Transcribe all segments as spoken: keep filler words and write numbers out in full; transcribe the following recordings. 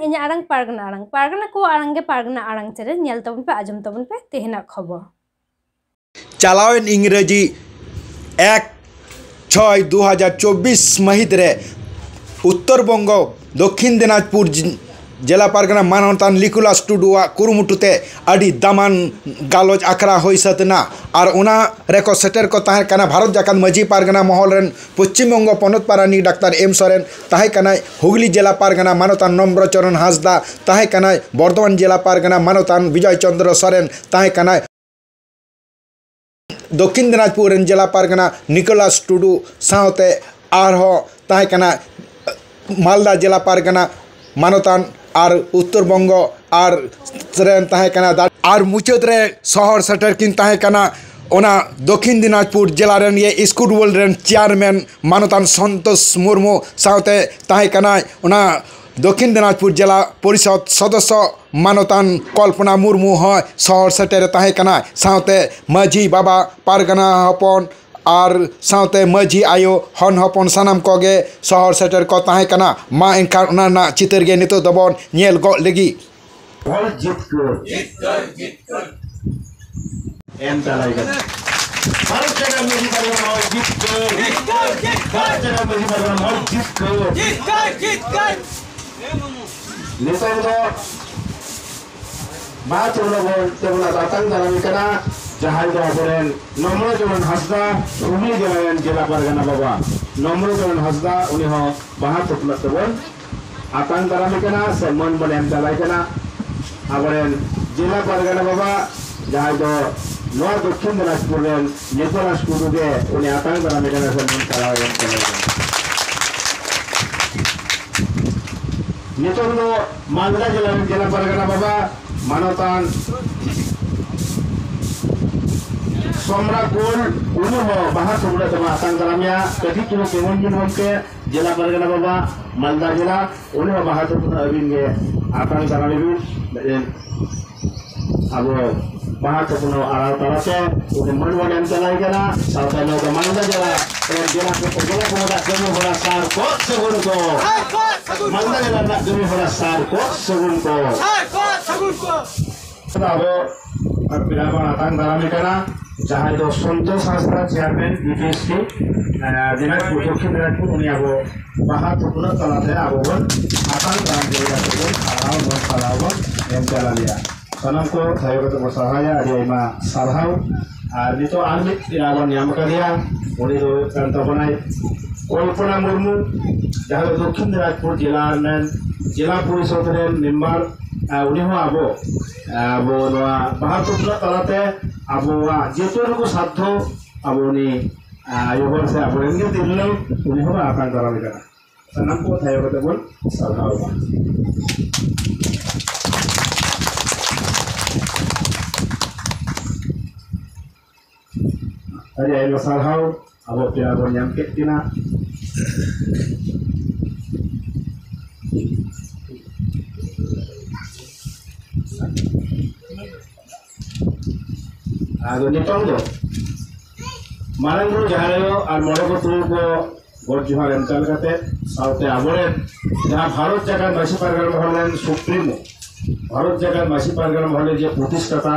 ᱤᱧᱟᱹᱜ ᱟᱲᱟᱝ ᱯᱟᱨᱜᱟᱱᱟ ᱟᱲᱟᱝ, ᱯᱟᱨᱜᱟᱱᱟ ᱠᱚᱣᱟᱜ ᱟᱲᱟᱝ ᱜᱮ ᱯᱟᱨᱜᱟᱱᱟ ᱟᱲᱟᱝ ᱪᱮᱱᱮᱞ, ᱧᱮᱞ ᱛᱟᱵᱚᱱ ᱯᱮ, ᱟᱸᱡᱚᱢ ᱛᱟᱵᱚᱱ ᱯᱮ ᱛᱮᱦᱮᱧᱟᱜ ᱠᱷᱚᱵᱚᱨ᱾ ᱪᱟᱞᱟᱣᱮᱱ ᱤᱝᱨᱮᱡᱤ ᱮᱠ ᱪᱷᱚᱭ ᱫᱩ ᱦᱟᱡᱟᱨ ᱪᱚᱵᱵᱤᱥ ᱢᱟᱹᱦᱤᱛ ᱨᱮ ᱩᱛᱛᱚᱨ ᱵᱚᱝᱜᱚ ᱫᱚᱠᱠᱷᱤᱱ ᱫᱤᱱᱟᱡᱽᱯᱩᱨ ᱡᱤ-, ᱡᱮᱞᱟ ᱯᱟᱨᱜᱟᱱᱟ ᱢᱟᱱᱚᱛᱟᱱ ᱱᱤᱠᱳᱞᱟᱥ ᱴᱩᱰᱩᱣᱟᱜ ᱠᱩᱨᱩᱢᱩᱴᱩ ᱛᱮ ᱟᱹᱰᱤ ᱫᱟᱢᱟᱱ ᱜᱟᱞᱚᱪ ᱟᱠᱷᱲᱟ ᱦᱩᱭ ᱥᱟᱹᱛ ᱮᱱᱟ᱾ ᱟᱨ ᱚᱱᱟ ᱨᱮᱠᱚ ᱥᱮᱴᱮᱨ ᱠᱚ ᱛᱟᱦᱮᱸ ᱠᱟᱱᱟ ᱵᱷᱟᱨᱚᱛ ᱡᱟᱠᱟᱛ ᱢᱟᱹᱡᱷᱤ ᱯᱟᱨᱜᱟᱱᱟ ᱢᱚᱦᱚᱞ ᱨᱮᱱ ᱯᱚᱪᱷᱤᱢ ᱵᱚᱝᱜᱚ ᱯᱚᱱᱚᱛ ᱯᱟᱨᱟᱱᱤᱠ ᱰᱟᱠᱛᱟᱨ ᱮᱢ ᱥᱚᱨᱮᱱ, ᱛᱟᱦᱮᱸ ᱠᱟᱱᱟᱭ ᱦᱩᱜᱽᱞᱤ ᱡᱮᱞᱟ ᱯᱟᱨᱜᱟᱱᱟ ᱢᱟᱱᱚᱛᱟᱱ ᱱᱚᱢᱵᱨᱚᱪᱚᱨᱚᱱ ᱦᱟᱸᱥᱫᱟ, ᱛᱟᱦᱮᱸ ᱠᱟᱱᱟᱭ ᱵᱚᱨᱫᱷᱚᱢᱟᱱ ᱡᱮᱞᱟ ᱯᱟᱨᱜᱟᱱᱟ ᱢᱟᱱᱚᱛᱟᱱ ᱵᱤᱡᱚᱭ ᱪᱚᱸᱫᱽᱨᱚ ᱥᱚᱨᱮᱱ, ᱛᱟᱦᱮᱸ ᱠᱟᱱᱟᱭ ᱫᱚᱠᱠᱷᱤᱱ ᱫᱤᱱᱟᱡᱽᱯᱩᱨ ᱨᱮᱱ ᱡᱮᱞᱟ ᱯᱟᱨᱜᱟᱱᱟ ᱱᱤᱠᱳᱞᱟᱥ ᱴᱩᱰᱩ, ᱥᱟᱶᱛᱮ ᱟᱨᱦᱚᱸ ᱛᱟᱦᱮᱸ ᱠᱟᱱᱟ ᱢᱟᱞᱫᱟ ᱡᱮᱞᱟ ᱯᱟᱨᱜᱟᱱᱟ ᱢᱟᱱᱚᱛᱟᱱ ᱟᱨ ᱩᱛᱛᱚᱨ ᱵᱚᱝᱜᱚ ᱟᱨ ᱨᱮᱱ ᱛᱟᱦᱮᱸ ᱠᱟᱱᱟ ᱫᱟ-, ᱟᱨ ᱢᱩᱪᱟᱹᱫ ᱨᱮ ᱥᱚᱦᱚᱨ ᱥᱮᱴᱮᱨ ᱠᱤᱱ ᱛᱟᱦᱮᱸ ᱠᱟᱱᱟ ᱚᱱᱟ ᱫᱚᱠᱠᱷᱤᱱ ᱫᱤᱱᱟᱡᱽᱯᱩᱨ ᱡᱮᱞᱟ ᱨᱮᱱ ᱤᱭᱟᱹ ᱥᱠᱩᱰ ᱣᱚᱨᱞᱰ ᱨᱮᱱ ᱪᱮᱭᱟᱨᱢᱮᱱ ᱢᱟᱱᱚᱛᱟᱱ ᱥᱚᱱᱛᱳᱥ ᱢᱩᱨᱢᱩ, ᱥᱟᱶᱛᱮ ᱛᱟᱦᱮᱸ ᱠᱟᱱᱟᱭ ᱚᱱᱟ ᱫᱚᱠᱠᱷᱤᱱ ᱫᱤᱱᱟᱡᱽᱯᱩᱨ ᱡᱮᱞᱟ ᱯᱚᱨᱤᱥᱚᱫ ᱥᱚᱫᱚᱥᱥᱚ ᱢᱟᱱᱚᱛᱟᱱ ᱠᱚᱞᱯᱚᱱᱟ ᱢᱩᱨᱢᱩ ᱦᱚᱸ ᱥᱚᱦᱚᱨ ᱥᱮᱴᱮᱨ ᱛᱟᱦᱮᱸ ᱠᱟᱱᱟᱭ, ᱥᱟᱶᱛᱮ ᱢᱟᱹᱡᱷᱤ ᱵᱟᱵᱟ, ᱯᱟᱨᱜᱟᱱᱟ ᱦᱚᱯᱚᱱ ᱟᱨ ᱥᱟᱶᱛᱮ ᱢᱟᱹᱡᱷᱤ ᱟᱭᱳ, ᱦᱚᱱ ᱦᱚᱯᱚᱱ ᱥᱟᱱᱟᱢ ᱠᱚᱜᱮ ᱥᱚᱦᱚᱨ ᱥᱮᱴᱮᱨ ᱠᱚ ᱛᱟᱦᱮᱸ ᱠᱟᱱᱟ᱾ ᱢᱟ ᱮᱱᱠᱷᱟᱱ ᱚᱱᱟ ᱨᱮᱱᱟᱜ ᱪᱤᱛᱟᱹᱨ ᱜᱮ ᱱᱤᱛᱚᱜ ᱫᱚᱵᱚᱱ ᱧᱮᱞ ᱜᱚᱫ ᱞᱮᱜᱮ᱾ ᱦᱚᱲ ᱡᱤᱛᱠᱟᱹᱨ᱾ ᱮᱢ ᱪᱟᱞᱟᱭ ᱠᱟᱱᱟ᱾ ᱵᱷᱟᱨᱚᱛ ᱡᱟᱠᱟᱛ ᱢᱟᱹᱡᱷᱤ ᱯᱟᱨᱜᱟᱱᱟ ᱦᱚᱲ ᱡᱤᱛᱠᱟᱹᱨ᱾ ᱵᱷᱟᱨᱚᱛ ᱡᱟᱠᱟᱛ ᱢᱟᱹᱡᱷᱤ ᱯᱟᱨᱜᱟᱱᱟ ᱦᱚᱲ ᱡᱤᱛᱠᱟᱹᱨ᱾ ᱱᱤᱛᱚᱝ ᱫᱚ ᱵᱟᱦᱟ ᱪᱚᱸᱫᱽᱨᱚ ᱵᱚᱱ ᱛᱮᱵᱚᱱ ᱟᱛᱟᱝ ᱫᱟᱨᱟᱢᱮ ᱠᱟᱱᱟ, ᱡᱟᱦᱟᱸᱭ ᱫᱚ ᱟᱵᱚᱨᱮᱱ ᱱᱚᱢᱨᱚ ᱪᱚᱨᱚᱱ ᱦᱟᱸᱥᱫᱟ, ᱦᱩᱜᱽᱞᱤ ᱡᱮᱞᱟ ᱨᱮᱱ ᱡᱮᱞᱟ ᱯᱟᱨᱜᱟᱱᱟ ᱵᱟᱵᱟ᱾ ᱱᱚᱢᱨᱚ ᱪᱚᱨᱚᱱ ᱦᱟᱸᱥᱫᱟ, ᱩᱱᱤ ᱦᱚᱸ ᱵᱟᱦᱟ ᱛᱷᱩᱯᱱᱟᱹᱜ ᱛᱮᱵᱚᱱ ᱟᱛᱟᱝ ᱫᱟᱨᱟᱢᱮ ᱠᱟᱱᱟ ᱥᱮ ᱢᱟᱹᱱ ᱵᱚᱱ ᱮᱢ ᱪᱟᱞᱟᱭ ᱠᱟᱱᱟ᱾ ᱟᱵᱚᱨᱮᱱ ᱡᱮᱞᱟ ᱯᱟᱨᱜᱟᱱᱟ ᱵᱟᱵᱟ, ᱡᱟᱦᱟᱸᱭ ᱫᱚ ᱱᱚᱣᱟ ᱫᱚᱠᱠᱷᱤᱱ ᱫᱤᱱᱟᱡᱽᱯᱩᱨ ᱨᱮᱱ ᱱᱤᱠᱳᱞᱟᱥ ᱴᱩᱰᱩ ᱜᱮ ᱩᱱᱤ ᱟᱛᱟᱝ ᱫᱟᱨᱟᱢᱮ ᱠᱟᱱᱟ ᱥᱮ ᱢᱟᱹᱱ ᱪᱟᱞᱟᱣ ᱮᱢ ᱪᱟᱞᱟᱭ ᱠᱟᱱᱟ᱾ ᱱᱤᱛᱚᱝ ᱫᱚ ᱢᱟᱞᱫᱟ ᱡᱮᱞᱟ ᱨᱮᱱ ᱡᱮᱞᱟ ᱯᱟᱨᱜᱟᱱᱟ ᱵᱟᱵᱟ ᱢᱟᱱᱚᱛᱟᱱ ᱥᱚᱢᱨᱟ ᱠᱳᱞ, ᱩᱱᱤ ᱦᱚᱸ ᱵᱟᱦᱟ ᱛᱷᱩᱯᱱᱟᱹᱜ ᱛᱮᱵᱚᱱ ᱟᱛᱟᱝ ᱫᱟᱨᱟᱢᱮᱭᱟ᱾ ᱠᱟᱹᱴᱤᱡ ᱪᱩᱞᱩᱝ ᱛᱤᱸᱜᱩᱱ ᱵᱤᱱ ᱜᱚᱢᱠᱮ, ᱡᱮᱞᱟ ᱯᱟᱨᱜᱟᱱᱟ ᱵᱟᱵᱟ ᱢᱟᱞᱫᱟ ᱡᱮᱞᱟ, ᱩᱱᱤ ᱦᱚᱸ ᱵᱟᱦᱟ ᱛᱷᱩᱯᱱᱟᱹᱜ ᱟᱹᱵᱤᱱ ᱜᱮ ᱟᱛᱟᱝ ᱫᱟᱨᱟᱢ ᱵᱤᱱ᱾ ᱢᱤᱫᱴᱮᱱ ᱟᱵᱚ ᱵᱟᱦᱟ ᱛᱷᱩᱯᱱᱟᱹᱣ ᱟᱲᱟᱨ ᱛᱟᱞᱟᱛᱮ ᱩᱱᱤ ᱢᱟᱹᱱ ᱵᱚᱱ ᱮᱢ ᱪᱟᱞᱟᱭ ᱠᱟᱱᱟ᱾ ᱥᱟᱶᱛᱟ ᱱᱚᱣᱟ ᱫᱚ ᱢᱟᱞᱫᱟ ᱡᱮᱞᱟ ᱨᱮᱱ ᱡᱮᱞᱟ ᱠᱚ, ᱡᱮᱞᱟ ᱠᱚ ᱢᱩᱫᱽ ᱠᱟᱹᱢᱤ ᱦᱚᱨᱟ ᱥᱟᱨ ᱠᱚ ᱥᱟᱹᱜᱩᱱ ᱠᱚ᱾ ᱢᱟᱞᱫᱟ ᱡᱮᱞᱟ ᱨᱮᱱᱟᱜ ᱠᱟᱹᱢᱤ ᱦᱚᱨᱟ ᱥᱟᱨ ᱠᱚ ᱥᱟᱹᱜᱩᱱ ᱠᱚ᱾ ᱟᱵᱚ ᱯᱮᱲᱟ ᱵᱚᱱ ᱟᱛᱟᱝ ᱫᱟᱨᱟᱢᱮ ᱠᱟᱱᱟ, ᱡᱟᱦᱟᱸᱭ ᱫᱚ Santosh Hansda, chairman B P S T, ᱮ, ᱫᱤᱱᱟᱡᱽᱯᱩᱨ, ᱫᱚᱠᱠᱷᱤᱱ ᱫᱤᱱᱟᱡᱽᱯᱩᱨ, ᱩᱱᱤ ᱟᱵᱚ ᱵᱟᱦᱟ ᱛᱷᱩᱯᱱᱟᱹᱣ ᱛᱟᱞᱟᱛᱮ ᱟᱵᱚ ᱵᱚᱱ ᱟᱛᱟᱝ ᱫᱟᱨᱟᱢ ᱫᱟᱲᱮᱭᱟᱜ ᱛᱮᱵᱚᱱ ᱥᱟᱨᱦᱟᱣ ᱵᱚᱱ, ᱥᱟᱨᱦᱟᱣ ᱵᱚᱱ ᱮᱢ ᱪᱟᱞ ᱟᱫᱮᱭᱟ᱾ ᱥᱟᱱᱟᱢ ᱠᱚ ᱛᱷᱟᱭᱚ ᱠᱟᱛᱮ ᱵᱚᱱ ᱥᱟᱨᱦᱟᱣᱭᱟ, ᱟᱹᱰᱤ ᱟᱭᱢᱟ ᱥᱟᱨᱦᱟᱣ᱾ ᱟᱨ ᱱᱤᱛᱚᱜ ᱟᱨ ᱢᱤᱫ ᱯᱮᱲᱟ ᱵᱚᱱ ᱧᱟᱢ ᱟᱠᱟᱫᱮᱭᱟ, ᱩᱱᱤ ᱫᱚ ᱦᱩᱭᱩᱜ ᱠᱟᱱ ᱛᱟᱵᱚᱱᱟᱭ ᱠᱚᱞᱯᱚᱱᱟ ᱢᱩᱨᱢᱩ, ᱡᱟᱦᱟᱸ ᱫᱚ ᱫᱚᱠᱠᱷᱤᱱ ᱫᱤᱱᱟᱡᱽᱯᱩᱨ ᱡᱮᱞᱟ ᱨᱮᱱ ᱡᱮᱞᱟ ᱯᱚᱨᱤᱥᱚᱫ ᱨᱮᱱ ᱢᱮᱢᱵᱟᱨ᱾ ᱟᱨ ᱩᱱᱤ ᱦᱚᱸ ᱟᱵᱚ, ᱟᱵᱚ ᱱᱚᱣᱟ ᱵᱟᱦᱟ ᱛᱷᱩᱯᱱᱟᱹᱣ ᱛᱟᱞᱟᱛᱮ ᱟᱵᱚᱣᱟᱜ ᱡᱮᱴᱩᱠᱩ ᱥᱟᱫᱷᱚ ᱟᱵᱚ ᱩᱱᱤ, ᱟᱭᱳ ᱦᱚᱲ ᱥᱮ ᱟᱵᱚᱨᱮᱱ ᱜᱮ ᱛᱤᱨᱞᱟᱹ, ᱩᱱᱤ ᱦᱚᱸ ᱵᱚᱱ ᱟᱛᱟᱝ ᱫᱟᱨᱟᱢᱮ ᱠᱟᱱᱟ᱾ ᱥᱟᱱᱟᱢ ᱠᱚ ᱛᱷᱟᱭᱚ ᱠᱟᱛᱮ ᱵᱚᱱ ᱥᱟᱨᱦᱟᱣ ᱮᱫᱟ᱾ ᱟᱹᱰᱤ ᱟᱭᱢᱟ ᱥᱟᱨᱦᱟᱣ, ᱟᱵᱚ ᱯᱮᱲᱟ ᱵᱚᱱ ᱧᱟᱢ ᱠᱮᱫ ᱠᱤᱱᱟ᱾ ᱟᱫᱚ ᱱᱤᱛᱚᱝ ᱫᱚ ᱢᱟᱨᱟᱝ ᱵᱩᱨᱩ, ᱡᱟᱦᱮᱨ ᱟᱭᱳ ᱟᱨ ᱢᱚᱬᱮ ᱠᱚ ᱛᱩᱨᱩᱭ ᱠᱚ ᱜᱚᱰ ᱡᱚᱦᱟᱨ ᱮᱢ ᱪᱟᱞ ᱠᱟᱛᱮ, ᱥᱟᱶᱛᱮ ᱟᱵᱚᱨᱮᱱ ᱡᱟᱦᱟᱸ ᱵᱷᱟᱨᱚᱛ ᱡᱟᱠᱟᱛ ᱢᱟᱹᱡᱷᱤ ᱯᱟᱨᱜᱟᱱᱟ ᱢᱚᱦᱚᱞ ᱨᱮᱱ ᱥᱩᱯᱨᱤᱢᱳ, ᱵᱷᱟᱨᱚᱛ ᱡᱟᱠᱟᱛ ᱢᱟᱹᱡᱷᱤ ᱯᱟᱨᱜᱟᱱᱟ ᱢᱚᱦᱚᱞ ᱨᱮᱱ ᱡᱮ ᱯᱨᱚᱛᱤᱥᱴᱷᱟᱛᱟ,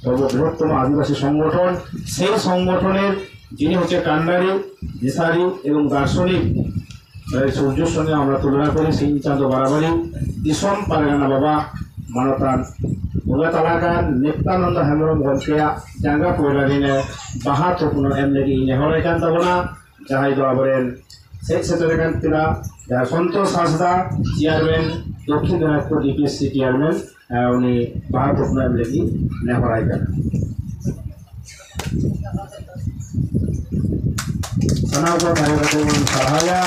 ᱥᱚᱨᱵᱚ ᱵᱨᱤᱦᱚᱛᱛᱚᱢ ᱟᱹᱫᱤᱵᱟᱹᱥᱤ ᱥᱚᱝᱜᱚᱴᱷᱚᱱ, সেই সংগঠনের যিনি হচ্ছে কাণ্ডারি, দিশারি এবং দার্শনিক, এই সূর্যর সঙ্গে আমরা তুলনা করি, ᱥᱤᱧ ᱪᱟᱸᱫᱚ ᱵᱟᱨᱟᱵᱟᱨᱤ, ᱫᱤᱥᱚᱢ ᱯᱟᱨᱜᱟᱱᱟ ᱵᱟᱵᱟ ᱢᱟᱱᱚᱛᱟᱱ ᱵᱚᱸᱜᱟ ᱛᱟᱞᱟ ᱠᱟᱱ ᱱᱤᱛᱭᱟᱱᱚᱱᱫᱚ ᱦᱮᱢᱵᱨᱚᱢ ᱜᱚᱢᱠᱮᱭᱟᱜ ᱡᱟᱸᱜᱟ ᱯᱚᱭᱞᱟ ᱨᱮ ᱵᱟᱦᱟ ᱛᱷᱩᱯᱱᱟᱹᱣ ᱮᱢ ᱞᱟᱹᱜᱤᱫ ᱤᱧ ᱱᱮᱦᱚᱨᱟᱭ ᱠᱟᱱ ᱛᱟᱵᱚᱱᱟ, ᱡᱟᱦᱟᱸᱭ ᱫᱚ ᱟᱵᱚᱨᱮᱱ ᱦᱮᱡ ᱥᱮᱴᱮᱨ ᱟᱠᱟᱱ ᱯᱮᱲᱟ, ᱡᱟᱦᱟᱸ Santosh Hansda, chairman, Dakshin Dinajpur D P S C chairman, ᱮ, ᱩᱱᱤ ᱵᱟᱦᱟ ᱛᱷᱩᱯᱱᱟᱹᱣ ᱮᱢ ᱞᱟᱹᱜᱤᱫ ᱱᱮᱦᱚᱨᱟᱭ ᱠᱟᱱᱟ᱾ ᱥᱟᱱᱟᱢ ᱠᱚ ᱛᱷᱟᱭᱚ ᱠᱟᱛᱮ ᱵᱚᱱ ᱥᱟᱨᱦᱟᱣᱭᱟ᱾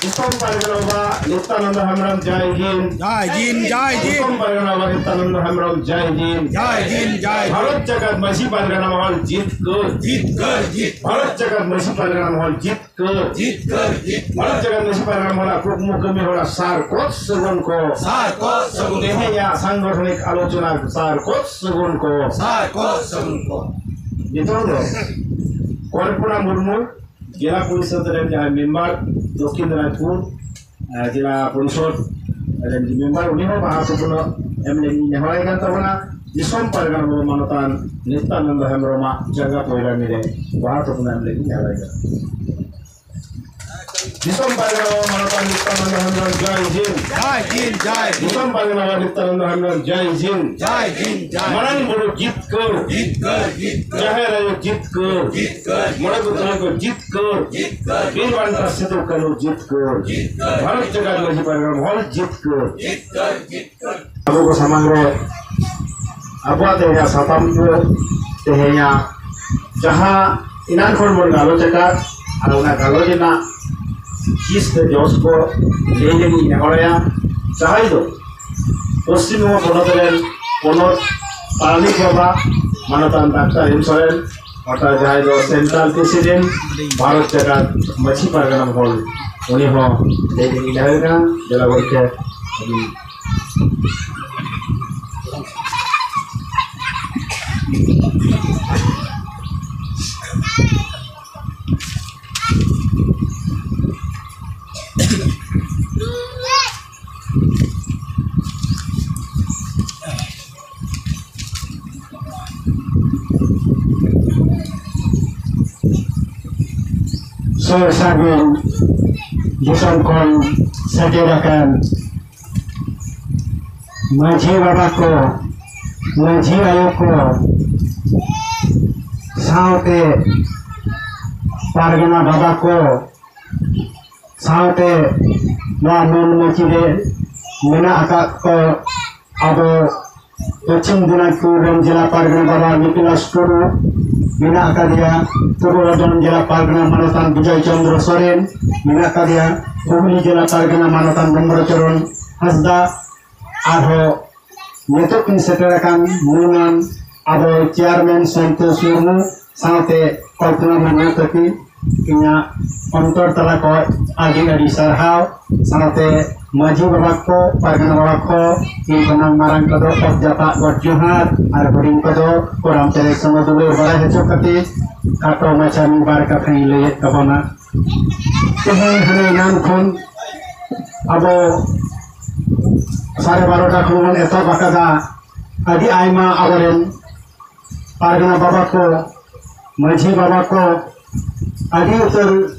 ᱫᱤᱥᱚᱢ ᱯᱟᱨᱜᱟᱱᱟ ᱵᱟᱵᱟ ᱱᱤᱛᱭᱟᱱᱚᱱᱫᱚ ᱦᱮᱢᱵᱨᱚᱢ ᱡᱟᱭ ᱦᱤᱱᱫ᱾ ᱡᱟᱭ ᱦᱤᱱᱫ, ᱡᱟᱭ ᱦᱤᱱᱫ᱾ ᱫᱤᱥᱚᱢ ᱯᱟᱨᱜᱟᱱᱟ ᱵᱟᱵᱟ ᱱᱤᱛᱭᱟᱱᱚᱱᱫᱚ ᱦᱮᱢᱵᱨᱚᱢ ᱡᱟᱭ ᱦᱤᱱᱫ᱾ ᱡᱟᱭ ᱦᱤᱱᱫ, ᱡᱟᱭ ᱦᱤᱱᱫ᱾ ᱵᱷᱟᱨᱚᱛ ᱡᱟᱠᱟᱛ ᱢᱟᱹᱡᱷᱤ ᱯᱟᱨᱜᱟᱱᱟ ᱢᱚᱦᱚᱞ ᱡᱤᱛᱠᱟᱹᱨ᱾ ᱡᱤᱛᱠᱟᱹᱨ, ᱡᱤᱛᱠᱟᱹᱨ᱾ ᱵᱷᱟᱨᱚᱛ ᱡᱟᱠᱟᱛ ᱢᱟᱹᱡᱷᱤ ᱯᱟᱨᱜᱟᱱᱟ ᱢᱚᱦᱚᱞ ᱡᱤᱛᱠᱟᱹᱨ᱾ ᱠᱚ ᱡᱤᱛᱠᱟᱹᱨ, ᱡᱤᱛᱠᱟᱹᱨ᱾ ᱵᱷᱟᱨᱚᱛ ᱡᱟᱠᱟᱛ ᱢᱟᱹᱡᱷᱤ ᱯᱟᱨᱜᱟᱱᱟ ᱢᱚᱦᱚᱞ ᱟᱜ ᱠᱩᱠᱢᱩ ᱠᱟᱹᱢᱤ ᱦᱚᱨᱟ ᱥᱟᱨ ᱠᱚ ᱥᱟᱹᱜᱩᱱ ᱠᱚ᱾ ᱥᱟᱨ ᱠᱚ ᱥᱟᱹᱜᱩᱱ ᱠᱚ᱾ ᱛᱮᱦᱮᱧᱟᱜ ᱥᱟᱝᱜᱚᱴᱷᱚᱱᱤᱠ ᱟᱞᱳᱪᱚᱱᱟ ᱥᱟᱨ ᱠᱚ ᱥᱟᱹᱜᱩᱱ ᱠᱚ᱾ ᱥᱟᱨ ᱠᱚ ᱥᱟᱹᱜᱩᱱ ᱠᱚ᱾ ᱱᱤᱛᱚᱝ ᱫᱚ ᱠᱚᱞᱯᱚᱱᱟ ᱢᱩᱨᱢᱩ, ᱡᱮᱞᱟ ᱯᱚᱨᱤᱥᱚᱫ ᱨᱮᱱ ᱡᱟᱦᱟᱸᱭ ᱢᱮᱢᱵᱟᱨ, ᱫᱚᱠᱠᱷᱤᱱ ᱫᱤᱱᱟᱡᱽᱯᱩᱨ, ᱟᱨ ᱡᱮᱞᱟ ᱯᱚᱨᱤᱥᱚᱫ ᱨᱮᱱ ᱢᱮᱢᱵᱟᱨ, ᱩᱱᱤ ᱦᱚᱸ ᱵᱟᱦᱟ ᱛᱷᱩᱯᱱᱟᱹ ᱮᱢ ᱞᱟᱹᱜᱤᱫ ᱤᱧ ᱱᱮᱦᱚᱨᱟᱭ ᱠᱟᱱ ᱛᱟᱵᱚᱱᱟ᱾ ᱫᱤᱥᱚᱢ ᱯᱟᱨᱜᱟᱱᱟ ᱵᱟᱵᱟ ᱢᱟᱱᱚᱛᱟᱱ ᱱᱤᱛᱭᱟᱱᱚᱱᱫᱚ ᱦᱮᱢᱵᱨᱚᱢᱟᱜ ᱡᱟᱸᱜᱟ ᱯᱚᱭᱞᱟᱢᱤ ᱨᱮ ᱵᱟᱦᱟ ᱛᱷᱩᱯᱱᱟᱹ ᱮᱢ ᱞᱟᱹᱜᱤᱫ ᱤᱧ ᱱᱮᱦᱚᱨᱟᱭ ᱠᱟᱱᱟ᱾ ᱫᱤᱥᱚᱢ ᱯᱟᱨᱜᱟᱱᱟ ᱵᱟᱵᱟ ᱢᱟᱱᱚᱛᱟᱱ ᱱᱤᱛᱭᱟᱱᱚᱱᱫᱚ ᱦᱮᱢᱵᱨᱚᱢ, ᱡᱟᱭ ᱦᱤᱱᱫ᱾ ᱡᱟᱭ ᱦᱤᱱᱫ, ᱡᱟᱭ ᱦᱤᱱᱫ᱾ ᱫᱤᱥᱚᱢ ᱯᱟᱨᱜᱟᱱᱟ ᱵᱟᱵᱟ ᱱᱤᱛᱭᱟᱱᱚᱱᱫᱚ ᱦᱮᱢᱵᱨᱚᱢ, ᱡᱟᱭ ᱦᱤᱱᱫ᱾ ᱡᱟᱭ ᱦᱤᱱᱫ, ᱡᱟᱭ ᱦᱤᱱᱫ᱾ ᱢᱟᱨᱟᱝ ᱵᱩᱨᱩ ᱡᱤᱛᱠᱟᱹᱨ᱾ ᱡᱤᱛᱠᱟᱹᱨ, ᱡᱤᱛᱠᱟᱹᱨ᱾ ᱡᱟᱦᱮᱨ ᱟᱭᱳ ᱡᱤᱛᱠᱟᱹᱨ᱾ ᱡᱤᱛᱠᱟᱹᱨ᱾ ᱢᱚᱬᱮ ᱠᱚ ᱛᱩᱨᱩᱭ ᱠᱚ ᱡᱤᱛᱠᱟᱹᱨ᱾ ᱡᱤᱛᱠᱟᱹᱨ᱾ ᱵᱤᱨ ᱵᱟᱱᱴᱟ ᱥᱤᱫᱩ ᱠᱟᱹᱱᱦᱩ ᱡᱤᱛᱠᱟᱹᱨ᱾ ᱡᱤᱛᱠᱟᱹᱨ᱾ ᱵᱷᱟᱨᱚᱛ ᱡᱟᱠᱟᱛ ᱢᱟᱹᱡᱷᱤ ᱯᱟᱨᱜᱟᱱᱟ ᱢᱚᱦᱚᱞ ᱡᱤᱛᱠᱟᱹᱨ᱾ ᱡᱤᱛᱠᱟᱹᱨ, ᱡᱤᱛᱠᱟᱹᱨ᱾ ᱟᱵᱚ ᱠᱚ ᱥᱟᱢᱟᱝ ᱨᱮ ᱟᱵᱚᱣᱟᱜ ᱛᱮᱦᱮᱧᱟᱜ ᱥᱟᱛᱟᱢ ᱠᱚ, ᱛᱮᱦᱮᱧᱟᱜ ᱡᱟᱦᱟᱸ ᱮᱱᱟᱝ ᱠᱷᱚᱱ ᱵᱚᱱ ᱜᱟᱞᱚᱪ ᱟᱠᱟᱫ, ᱟᱨ ᱚᱱᱟ ᱜᱟᱞᱚᱪ ᱨᱮᱱᱟᱜ ᱦᱤᱸᱥ ᱥᱮ ᱡᱚᱥ ᱠᱚ ᱞᱟᱹᱭ ᱞᱟᱹᱜᱤᱫ ᱤᱧ ᱱᱮᱦᱚᱨᱟᱭᱟ, ᱡᱟᱦᱟᱸᱭ ᱫᱚ ᱯᱚᱥᱪᱤᱢ ᱵᱚᱝᱜᱚ ᱯᱚᱱᱚᱛ ᱨᱮᱱ ᱯᱚᱱᱚᱛ ᱯᱟᱨᱟᱱᱤᱠ ᱵᱟᱵᱟ, ᱢᱟᱱᱚᱛᱟᱱ ᱰᱟᱠᱛᱟᱨ ᱦᱮᱢ ᱥᱚᱨᱮᱱ, ᱚᱨᱛᱷᱟᱛ ᱡᱟᱦᱟᱸᱭ ᱫᱚ ᱥᱮᱱᱴᱨᱟᱞ ᱯᱨᱮᱥᱤᱰᱮᱱᱴ, ᱵᱷᱟᱨᱚᱛ ᱡᱟᱠᱟᱛ ᱢᱟᱹᱡᱷᱤ ᱯᱟᱨᱜᱟᱱᱟ ᱢᱚᱦᱚᱞ, ᱩᱱᱤ ᱦᱚᱸ ᱞᱟᱹᱭ ᱞᱟᱹᱜᱤᱫ ᱱᱮᱦᱚᱨ ᱠᱟᱱᱟ᱾ ᱫᱮᱞᱟ ᱜᱚᱢᱠᱮ, ᱟᱹᱵᱤᱱ᱾ ᱥᱩᱨ ᱥᱟᱺᱜᱤᱧ ᱫᱤᱥᱚᱢ ᱠᱷᱚᱱ ᱥᱮᱴᱮᱨ ᱟᱠᱟᱱ ᱢᱟᱹᱡᱷᱤ ᱵᱟᱵᱟ ᱠᱚ, ᱢᱟᱹᱡᱷᱤ ᱟᱭᱳ ᱠᱚ, ᱥᱟᱶᱛᱮ ᱯᱟᱨᱜᱟᱱᱟ ᱵᱟᱵᱟ ᱠᱚ, ᱥᱟᱶᱛᱮ ᱱᱚᱣᱟ ᱢᱟᱹᱱ ᱢᱟᱹᱪᱤ ᱨᱮ ᱢᱮᱱᱟᱜ ᱟᱠᱟᱫ ᱠᱚ ᱟᱵᱚ ᱯᱚᱪᱷᱤᱢ ᱫᱤᱱᱟᱡᱽᱯᱩᱨ ᱨᱮᱱ ᱡᱮᱞᱟ ᱯᱟᱨᱜᱟᱱᱟ ᱵᱟᱵᱟ ᱱᱤᱠᱳᱞᱟᱥ ᱴᱩᱰᱩ ᱢᱮᱱᱟᱜ ᱟᱠᱟᱫᱮᱭᱟ, ᱯᱩᱨᱵᱚ ᱵᱚᱨᱫᱷᱚᱢᱟᱱ ᱡᱮᱞᱟ ᱯᱟᱨᱜᱟᱱᱟ ᱢᱟᱱᱚᱛᱟᱱ ᱵᱤᱡᱚᱭ ᱪᱚᱱᱫᱨᱚ ᱥᱚᱨᱮᱱ ᱢᱮᱱᱟᱜ ᱟᱠᱟᱫᱮᱭᱟ, ᱦᱩᱜᱽᱞᱤ ᱡᱮᱞᱟ ᱯᱟᱨᱜᱟᱱᱟ ᱢᱟᱱᱚᱛᱟᱱ ᱰᱚᱢᱵᱨᱚ ᱪᱚᱨᱚᱱ ᱦᱟᱸᱥᱫᱟ, ᱟᱨᱦᱚᱸ ᱱᱤᱛᱚᱜ ᱠᱤᱱ ᱥᱮᱴᱮᱨ ᱟᱠᱟᱱ ᱢᱟᱹᱱᱟᱱ ᱟᱵᱚ ᱪᱮᱭᱟᱨᱢᱮᱱ ᱥᱚᱱᱛᱳᱥ ᱢᱩᱨᱢᱩ ᱥᱟᱶᱛᱮ ᱠᱚᱞᱯᱚᱱᱟ ᱢᱩᱨᱢᱩ ᱛᱟᱹᱠᱤᱱ, ᱤᱧᱟᱹᱜ ᱚᱱᱛᱚᱨ ᱛᱟᱞᱟ ᱠᱷᱚᱱ ᱟᱹᱰᱤ ᱟᱹᱰᱤ ᱥᱟᱨᱦᱟᱣ, ᱥᱟᱶᱛᱮ ᱢᱟᱹᱡᱷᱤ ᱵᱟᱵᱟ ᱠᱚ, ᱯᱟᱨᱜᱟᱱᱟ ᱵᱟᱵᱟ ᱠᱚ, ᱤᱧ ᱠᱷᱚᱱᱟᱜ ᱢᱟᱨᱟᱝ ᱠᱚᱫᱚ ᱚᱛ ᱡᱟᱯᱟᱜ ᱜᱚᱰ ᱡᱚᱦᱟᱨ ᱟᱨ ᱦᱩᱰᱤᱧ ᱠᱚᱫᱚ ᱠᱚᱲᱟᱢ ᱯᱮᱨᱮᱡ ᱥᱚᱸᱜᱮ ᱫᱩᱞᱟᱹᱲ ᱵᱟᱲᱟᱭ ᱦᱚᱪᱚ ᱠᱟᱛᱮ ᱠᱷᱟᱴᱚ ᱢᱟᱪᱷᱟ ᱢᱤᱫ ᱵᱟᱨ ᱠᱟᱛᱷᱟᱧ ᱞᱟᱹᱭᱮᱫ ᱛᱟᱵᱚᱱᱟ᱾ ᱛᱮᱦᱮᱧ ᱦᱟᱱᱮ ᱮᱱᱟᱝ ᱠᱷᱚᱱ ᱟᱵᱚ ᱥᱟᱲᱮ ᱵᱟᱨᱚᱴᱟ ᱠᱷᱚᱱ ᱵᱚᱱ ᱮᱛᱚᱦᱚᱵ ᱟᱠᱟᱫᱟ᱾ ᱟᱹᱰᱤ ᱟᱭᱢᱟ ᱟᱵᱚᱨᱮᱱ ᱯᱟᱨᱜᱟᱱᱟ ᱵᱟᱵᱟ ᱠᱚ, ᱢᱟᱹᱡᱷᱤ ᱵᱟᱵᱟ ᱠᱚ ᱟᱹᱰᱤ ᱩᱛᱟᱹᱨ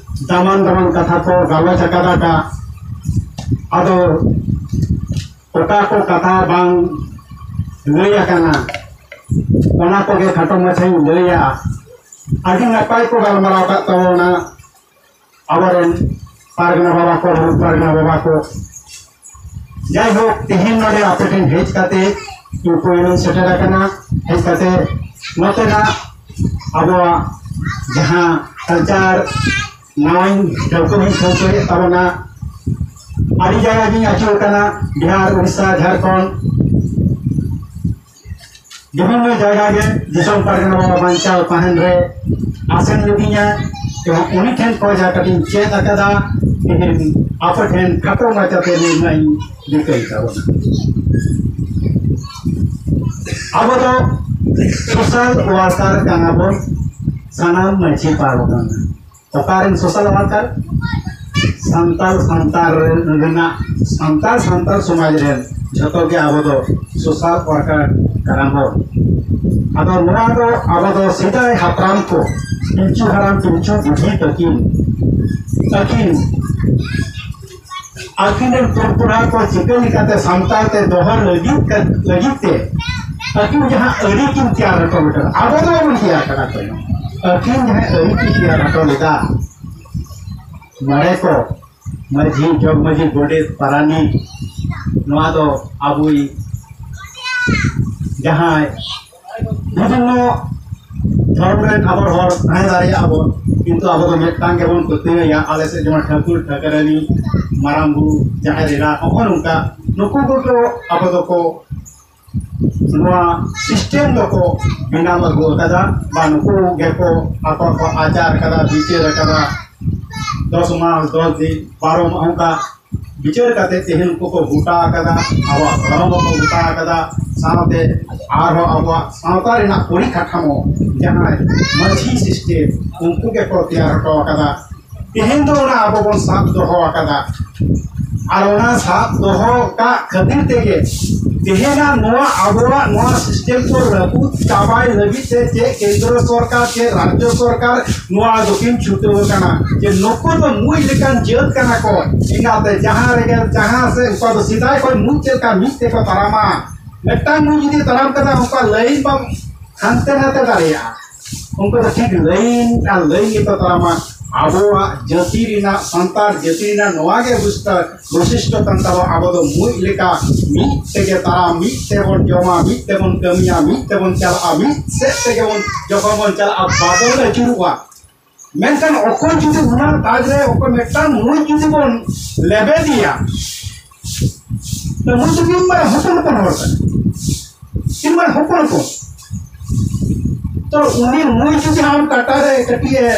ᱫᱟᱢᱟᱱ ᱫᱟᱢᱟᱱ ᱠᱟᱛᱷᱟ ᱠᱚ ᱜᱟᱞᱚᱪ ᱟᱠᱟᱫᱟ᱾ ᱟᱫᱚ ᱚᱠᱟ ᱠᱚ ᱠᱟᱛᱷᱟ ᱵᱟᱝ ᱞᱟᱹᱭ ᱟᱠᱟᱱᱟ, ᱚᱱᱟ ᱠᱚᱜᱮ ᱠᱷᱟᱴᱚ ᱢᱟᱪᱷᱟᱧ ᱞᱟᱹᱭᱟ᱾ ᱟᱹᱰᱤ ᱱᱟᱯᱟᱭ ᱠᱚ ᱜᱟᱞᱢᱟᱨᱟᱣ ᱟᱠᱟᱫ ᱛᱟᱵᱚᱱᱟ ᱟᱵᱚᱨᱮᱱ ᱯᱟᱨᱜᱟᱱᱟ ᱵᱟᱵᱟ ᱠᱚ, ᱯᱟᱨᱜᱟᱱᱟ ᱵᱟᱵᱟ ᱠᱚ᱾ ᱡᱟᱭᱦᱳᱠ, ᱛᱮᱦᱮᱧ ᱱᱚᱰᱮ ᱟᱯᱮ ᱴᱷᱮᱱ ᱦᱮᱡ ᱠᱟᱛᱮ ᱤᱧ ᱯᱳᱭᱞᱳᱧ ᱥᱮᱴᱮᱨ ᱟᱠᱟᱱᱟ᱾ ᱦᱮᱡ ᱠᱟᱛᱮ ᱱᱚᱛᱮᱱᱟᱜ ᱟᱵᱚᱣᱟᱜ ᱡᱟᱦᱟᱸ ᱠᱟᱞᱪᱟᱨ ᱱᱟᱣᱟᱧ ᱴᱷᱟᱹᱣᱠᱟᱹ ᱦᱚᱸᱧ ᱴᱷᱟᱹᱣᱠᱟᱹᱭᱮᱫ ᱛᱟᱵᱚᱱᱟ᱾ ᱟᱹᱰᱤ ᱡᱟᱭᱜᱟ ᱜᱤᱧ ᱟᱹᱪᱩᱨ ᱟᱠᱟᱱᱟ, ᱵᱤᱦᱟᱨ, ᱩᱲᱤᱥᱥᱟ, ᱡᱷᱟᱲᱠᱷᱚᱸᱰ, ᱵᱤᱵᱷᱤᱱᱱᱚ ᱡᱟᱭᱜᱟ ᱜᱮ ᱫᱤᱥᱚᱢ ᱯᱟᱨᱜᱟᱱᱟ ᱵᱟᱵᱟ ᱵᱟᱧᱪᱟᱣ ᱛᱟᱦᱮᱱ ᱨᱮ ᱟᱥᱮᱱ ᱞᱤᱫᱤᱧᱟ᱾ ᱮᱵᱚᱝ ᱩᱱᱤ ᱴᱷᱮᱱ ᱠᱷᱚᱱ ᱡᱟ ᱠᱟᱹᱴᱤᱡ ᱤᱧ ᱪᱮᱫ ᱟᱠᱟᱫᱟ, ᱛᱮᱦᱮᱧ ᱟᱯᱮ ᱴᱷᱮᱱ ᱠᱷᱟᱴᱚ ᱢᱟᱪᱷᱟᱛᱮ ᱱᱤᱨᱢᱟᱭ ᱤᱧ ᱨᱤᱠᱟᱹᱭ ᱛᱟᱵᱚᱱᱟ᱾ ᱟᱵᱚ ᱫᱚ ᱥᱳᱥᱟᱞ ᱣᱟᱨᱠᱟᱨ ᱠᱟᱱᱟ ᱵᱚᱱ ᱥᱟᱱᱟᱢ ᱢᱟᱹᱡᱷᱤ ᱯᱟᱨᱜᱟᱱᱟ᱾ ᱚᱠᱟᱨᱮᱱ social worker? ᱥᱟᱱᱛᱟᱲ, ᱥᱟᱱᱛᱟᱲ ᱨᱮᱱᱟᱜ, ᱥᱟᱱᱛᱟᱲ, ᱥᱟᱱᱛᱟᱲ ᱥᱚᱢᱟᱡᱽ ᱨᱮᱱ ᱡᱷᱚᱛᱚ ᱜᱮ ᱟᱵᱚ ᱫᱚ ᱥᱳᱥᱟᱞ ᱣᱟᱨᱠᱟᱨ ᱠᱟᱱᱟ ᱵᱚᱱ᱾ ᱟᱫᱚ ᱱᱚᱣᱟ ᱫᱚ ᱟᱵᱚ ᱫᱚ ᱥᱮᱫᱟᱭ ᱦᱟᱯᱲᱟᱢ ᱠᱚ, ᱯᱤᱞᱪᱩ ᱦᱟᱲᱟᱢ ᱯᱤᱞᱪᱩ ᱵᱩᱰᱷᱤ ᱛᱟᱹᱠᱤᱱ, ᱛᱟᱹᱠᱤᱱ ᱟᱹᱠᱤᱱ ᱨᱮᱱ ᱯᱚᱨᱯᱚᱨᱟ ᱠᱚ ᱪᱤᱠᱟᱹ ᱞᱮᱠᱟᱛᱮ ᱥᱟᱱᱛᱟᱲ ᱛᱮ ᱫᱚᱦᱚ ᱞᱟᱹᱜᱤᱫ, ᱞᱟᱹᱜᱤᱫ ᱛᱮ ᱟᱹᱠᱤᱱ ᱡᱟᱦᱟᱸ ᱟᱹᱨᱤ ᱠᱤᱱ ᱛᱮᱭᱟᱨ ᱦᱚᱴᱚ ᱞᱮᱫᱟ, ᱟᱵᱚ ᱫᱚ ᱵᱟᱵᱚᱱ ᱛᱮᱭᱟᱨ ᱠᱟᱫᱟ ᱛᱚ᱾ ᱟᱹᱠᱤᱱ ᱡᱟᱦᱟᱸ ᱟᱹᱨᱤ ᱠᱤᱱ ᱛᱮᱭᱟᱨ ᱦᱚᱴᱚ ᱞᱮᱫᱟ, ᱢᱚᱬᱮ ᱠᱚ, ᱢᱟᱹᱡᱷᱤ, ᱡᱚᱜᱽ ᱢᱟᱹᱡᱷᱤ, ᱜᱚᱰᱮᱛ, ᱯᱟᱨᱟᱱᱤᱠ, ᱱᱚᱣᱟ ᱫᱚ ᱟᱵᱚᱭᱤᱡ ᱡᱟᱦᱟᱸᱭ ᱵᱤᱵᱷᱤᱱᱱᱚ ᱫᱷᱚᱨᱚᱢ ᱨᱮᱱ ᱟᱵᱚ ᱦᱚᱲ ᱛᱟᱦᱮᱸ ᱫᱟᱲᱮᱭᱟᱜᱼᱟ ᱵᱚᱱ, ᱠᱤᱱᱛᱩ ᱟᱵᱚ ᱫᱚ ᱢᱤᱫᱴᱟᱝ ᱜᱮᱵᱚᱱ ᱯᱟᱹᱛᱭᱟᱹᱣᱟ᱾ ᱟᱞᱮ ᱥᱮᱫ ᱡᱮᱢᱚᱱ ᱴᱷᱟᱹᱠᱩᱨ, ᱴᱷᱟᱹᱠᱨᱟᱹᱱᱤ, ᱢᱟᱨᱟᱝ ᱵᱩᱨᱩ, ᱡᱟᱦᱮᱨ ᱮᱨᱟ, ᱦᱚᱸᱜᱼᱚ ᱱᱚᱝᱠᱟ, ᱱᱩᱠᱩ ᱠᱚᱫᱚ ᱟᱵᱚ ᱫᱚᱠᱚ ᱱᱚᱣᱟ ᱥᱤᱥᱴᱮᱢ ᱫᱚᱠᱚ ᱵᱮᱱᱟᱣ ᱟᱹᱜᱩ ᱟᱠᱟᱫᱟ, ᱵᱟ ᱱᱩᱠᱩ ᱜᱮᱠᱚ ᱟᱠᱚ ᱠᱚ ᱟᱪᱟᱨ ᱟᱠᱟᱫᱟ, ᱵᱤᱪᱟᱹᱨ ᱟᱠᱟᱫᱟ᱾ ᱫᱚᱥ ᱢᱟᱥ, ᱫᱚᱥ ᱫᱤᱱ, ᱵᱟᱨᱚ ᱢᱟᱦᱟ, ᱚᱱᱠᱟ ᱵᱤᱪᱟᱹᱨ ᱠᱟᱛᱮ ᱛᱮᱦᱮᱧ ᱩᱱᱠᱩ ᱠᱚ ᱜᱚᱴᱟ ᱟᱠᱟᱫᱟ, ᱟᱵᱚᱣᱟᱜ ᱫᱷᱚᱨᱚᱢ ᱦᱚᱸᱠᱚ ᱜᱚᱴᱟ ᱟᱠᱟᱫᱟ, ᱥᱟᱶᱛᱮ ᱟᱨᱦᱚᱸ ᱟᱵᱚᱣᱟᱜ ᱥᱟᱶᱛᱟ ᱨᱮᱱᱟᱜ ᱯᱚᱨᱤᱠᱟᱴᱷᱟᱢᱳ, ᱡᱟᱦᱟᱸ ᱢᱟᱹᱡᱷᱤ ᱥᱤᱥᱴᱮᱢ, ᱩᱱᱠᱩ ᱜᱮᱠᱚ ᱛᱮᱭᱟᱨ ᱦᱚᱴᱚ ᱟᱠᱟᱫᱟ᱾ ᱛᱮᱦᱮᱧ ᱫᱚ ᱚᱱᱟ ᱟᱵᱚ ᱵᱚᱱ ᱥᱟᱵ ᱫᱚᱦᱚ ᱟᱠᱟᱫᱟ᱾ ᱟᱨ ᱚᱱᱟ ᱥᱟᱵ ᱫᱚᱦᱚ ᱠᱟᱜ ᱠᱷᱟᱹᱛᱤᱨ ᱛᱮᱜᱮ ᱛᱮᱦᱮᱧᱟᱜ ᱱᱚᱣᱟ ᱟᱵᱚᱣᱟᱜ ᱱᱚᱣᱟ ᱥᱤᱥᱴᱮᱢ ᱠᱚ ᱨᱟᱹᱯᱩᱫ ᱪᱟᱵᱟᱭ ᱞᱟᱹᱜᱤᱫ ᱛᱮ ᱪᱮᱫ ᱠᱮᱱᱫᱨᱚ ᱥᱚᱨᱠᱟᱨ, ᱪᱮᱫ ᱨᱟᱡᱽᱡᱚ ᱥᱚᱨᱠᱟᱨ, ᱱᱚᱣᱟ ᱫᱚᱠᱤᱱ ᱪᱷᱩᱴᱟᱹᱣ ᱟᱠᱟᱱᱟ ᱡᱮ ᱱᱩᱠᱩ ᱫᱚ ᱢᱩᱡ ᱞᱮᱠᱟᱱ ᱡᱟᱹᱛ ᱠᱟᱱᱟ ᱠᱚ᱾ ᱪᱤᱠᱟᱹᱛᱮ ᱡᱟᱦᱟᱸ ᱨᱮᱜᱮ, ᱡᱟᱦᱟᱸ ᱥᱮᱫ, ᱚᱠᱟ ᱫᱚ ᱥᱮᱫᱟᱭ ᱠᱷᱚᱱ ᱢᱩᱡ ᱪᱮᱫ ᱞᱮᱠᱟ ᱢᱤᱫ ᱛᱮᱠᱚ ᱛᱟᱲᱟᱢᱟ, ᱢᱤᱫᱴᱟᱝ ᱢᱩᱡ ᱡᱩᱫᱤ ᱛᱟᱲᱟᱢ ᱠᱟᱫᱟ, ᱚᱱᱠᱟ ᱞᱟᱭᱤᱱ ᱵᱟᱢ ᱦᱟᱱᱛᱮ ᱱᱟᱛᱮ ᱫᱟᱲᱮᱭᱟᱜᱼᱟ᱾ ᱩᱱᱠᱩ ᱫᱚ ᱴᱷᱤᱠ ᱞᱟᱭᱤᱱ ᱟᱨ ᱞᱟᱭᱤᱱ ᱜᱮᱠᱚ ᱛᱟᱲᱟᱢᱟ᱾ ᱟᱵᱚᱣᱟᱜ ᱡᱟᱹᱛᱤ ᱨᱮᱱᱟᱜ, ᱥᱟᱱᱛᱟᱲ ᱡᱟᱹᱛᱤ ᱨᱮᱱᱟᱜ ᱱᱚᱣᱟ ᱜᱮ ᱵᱩᱡᱽ ᱛᱟ-, ᱵᱳᱭᱥᱤᱥᱴᱚ ᱠᱟᱱ ᱛᱟᱵᱚᱱᱟ᱾ ᱟᱵᱚ ᱫᱚ ᱢᱩᱡ ᱞᱮᱠᱟ ᱢᱤᱫ ᱛᱮᱜᱮ ᱛᱟᱲᱟᱢ, ᱢᱤᱫ ᱛᱮᱵᱚᱱ ᱡᱚᱢᱟ, ᱢᱤᱫ ᱛᱮᱵᱚᱱ ᱠᱟᱹᱢᱤᱭᱟ, ᱢᱤᱫ ᱛᱮᱵᱚᱱ ᱪᱟᱞᱟᱜᱼᱟ, ᱢᱤᱫ ᱥᱮᱫ ᱛᱮᱜᱮ ᱵᱚᱱ, ᱡᱚᱠᱷᱚᱱ ᱵᱚᱱ ᱪᱟᱞᱟᱜᱼᱟ, ᱵᱟᱵᱚᱱ ᱟᱹᱪᱩᱨᱚᱜᱼᱟ᱾ ᱢᱮᱱᱠᱷᱟᱱ ᱚᱠᱚᱭ ᱡᱩᱫᱤ ᱚᱱᱟ ᱛᱟᱡᱽ ᱨᱮ ᱚᱠᱚᱭ ᱢᱤᱫᱴᱟᱝ ᱢᱩᱡ ᱡᱩᱫᱤ ᱵᱚᱱ ᱞᱮᱵᱮᱫᱮᱭᱟ, ᱛᱚ ᱢᱩᱡ ᱫᱚ ᱛᱤᱱ ᱢᱟᱨᱟᱝ ᱦᱚᱯᱚᱱ ᱦᱚᱯᱚᱱ ᱦᱚᱲ ᱠᱟᱱᱟ, ᱛᱤᱱ ᱢᱟᱨᱟᱝ ᱦᱚᱯᱚᱱ ᱦᱚᱯᱚᱱ᱾ ᱛᱚ ᱩᱱᱤ ᱢᱩᱡ ᱡᱩᱫᱤ ᱟᱢ ᱠᱟᱴᱟ ᱨᱮ ᱠᱟᱹᱴᱤᱡ ᱮ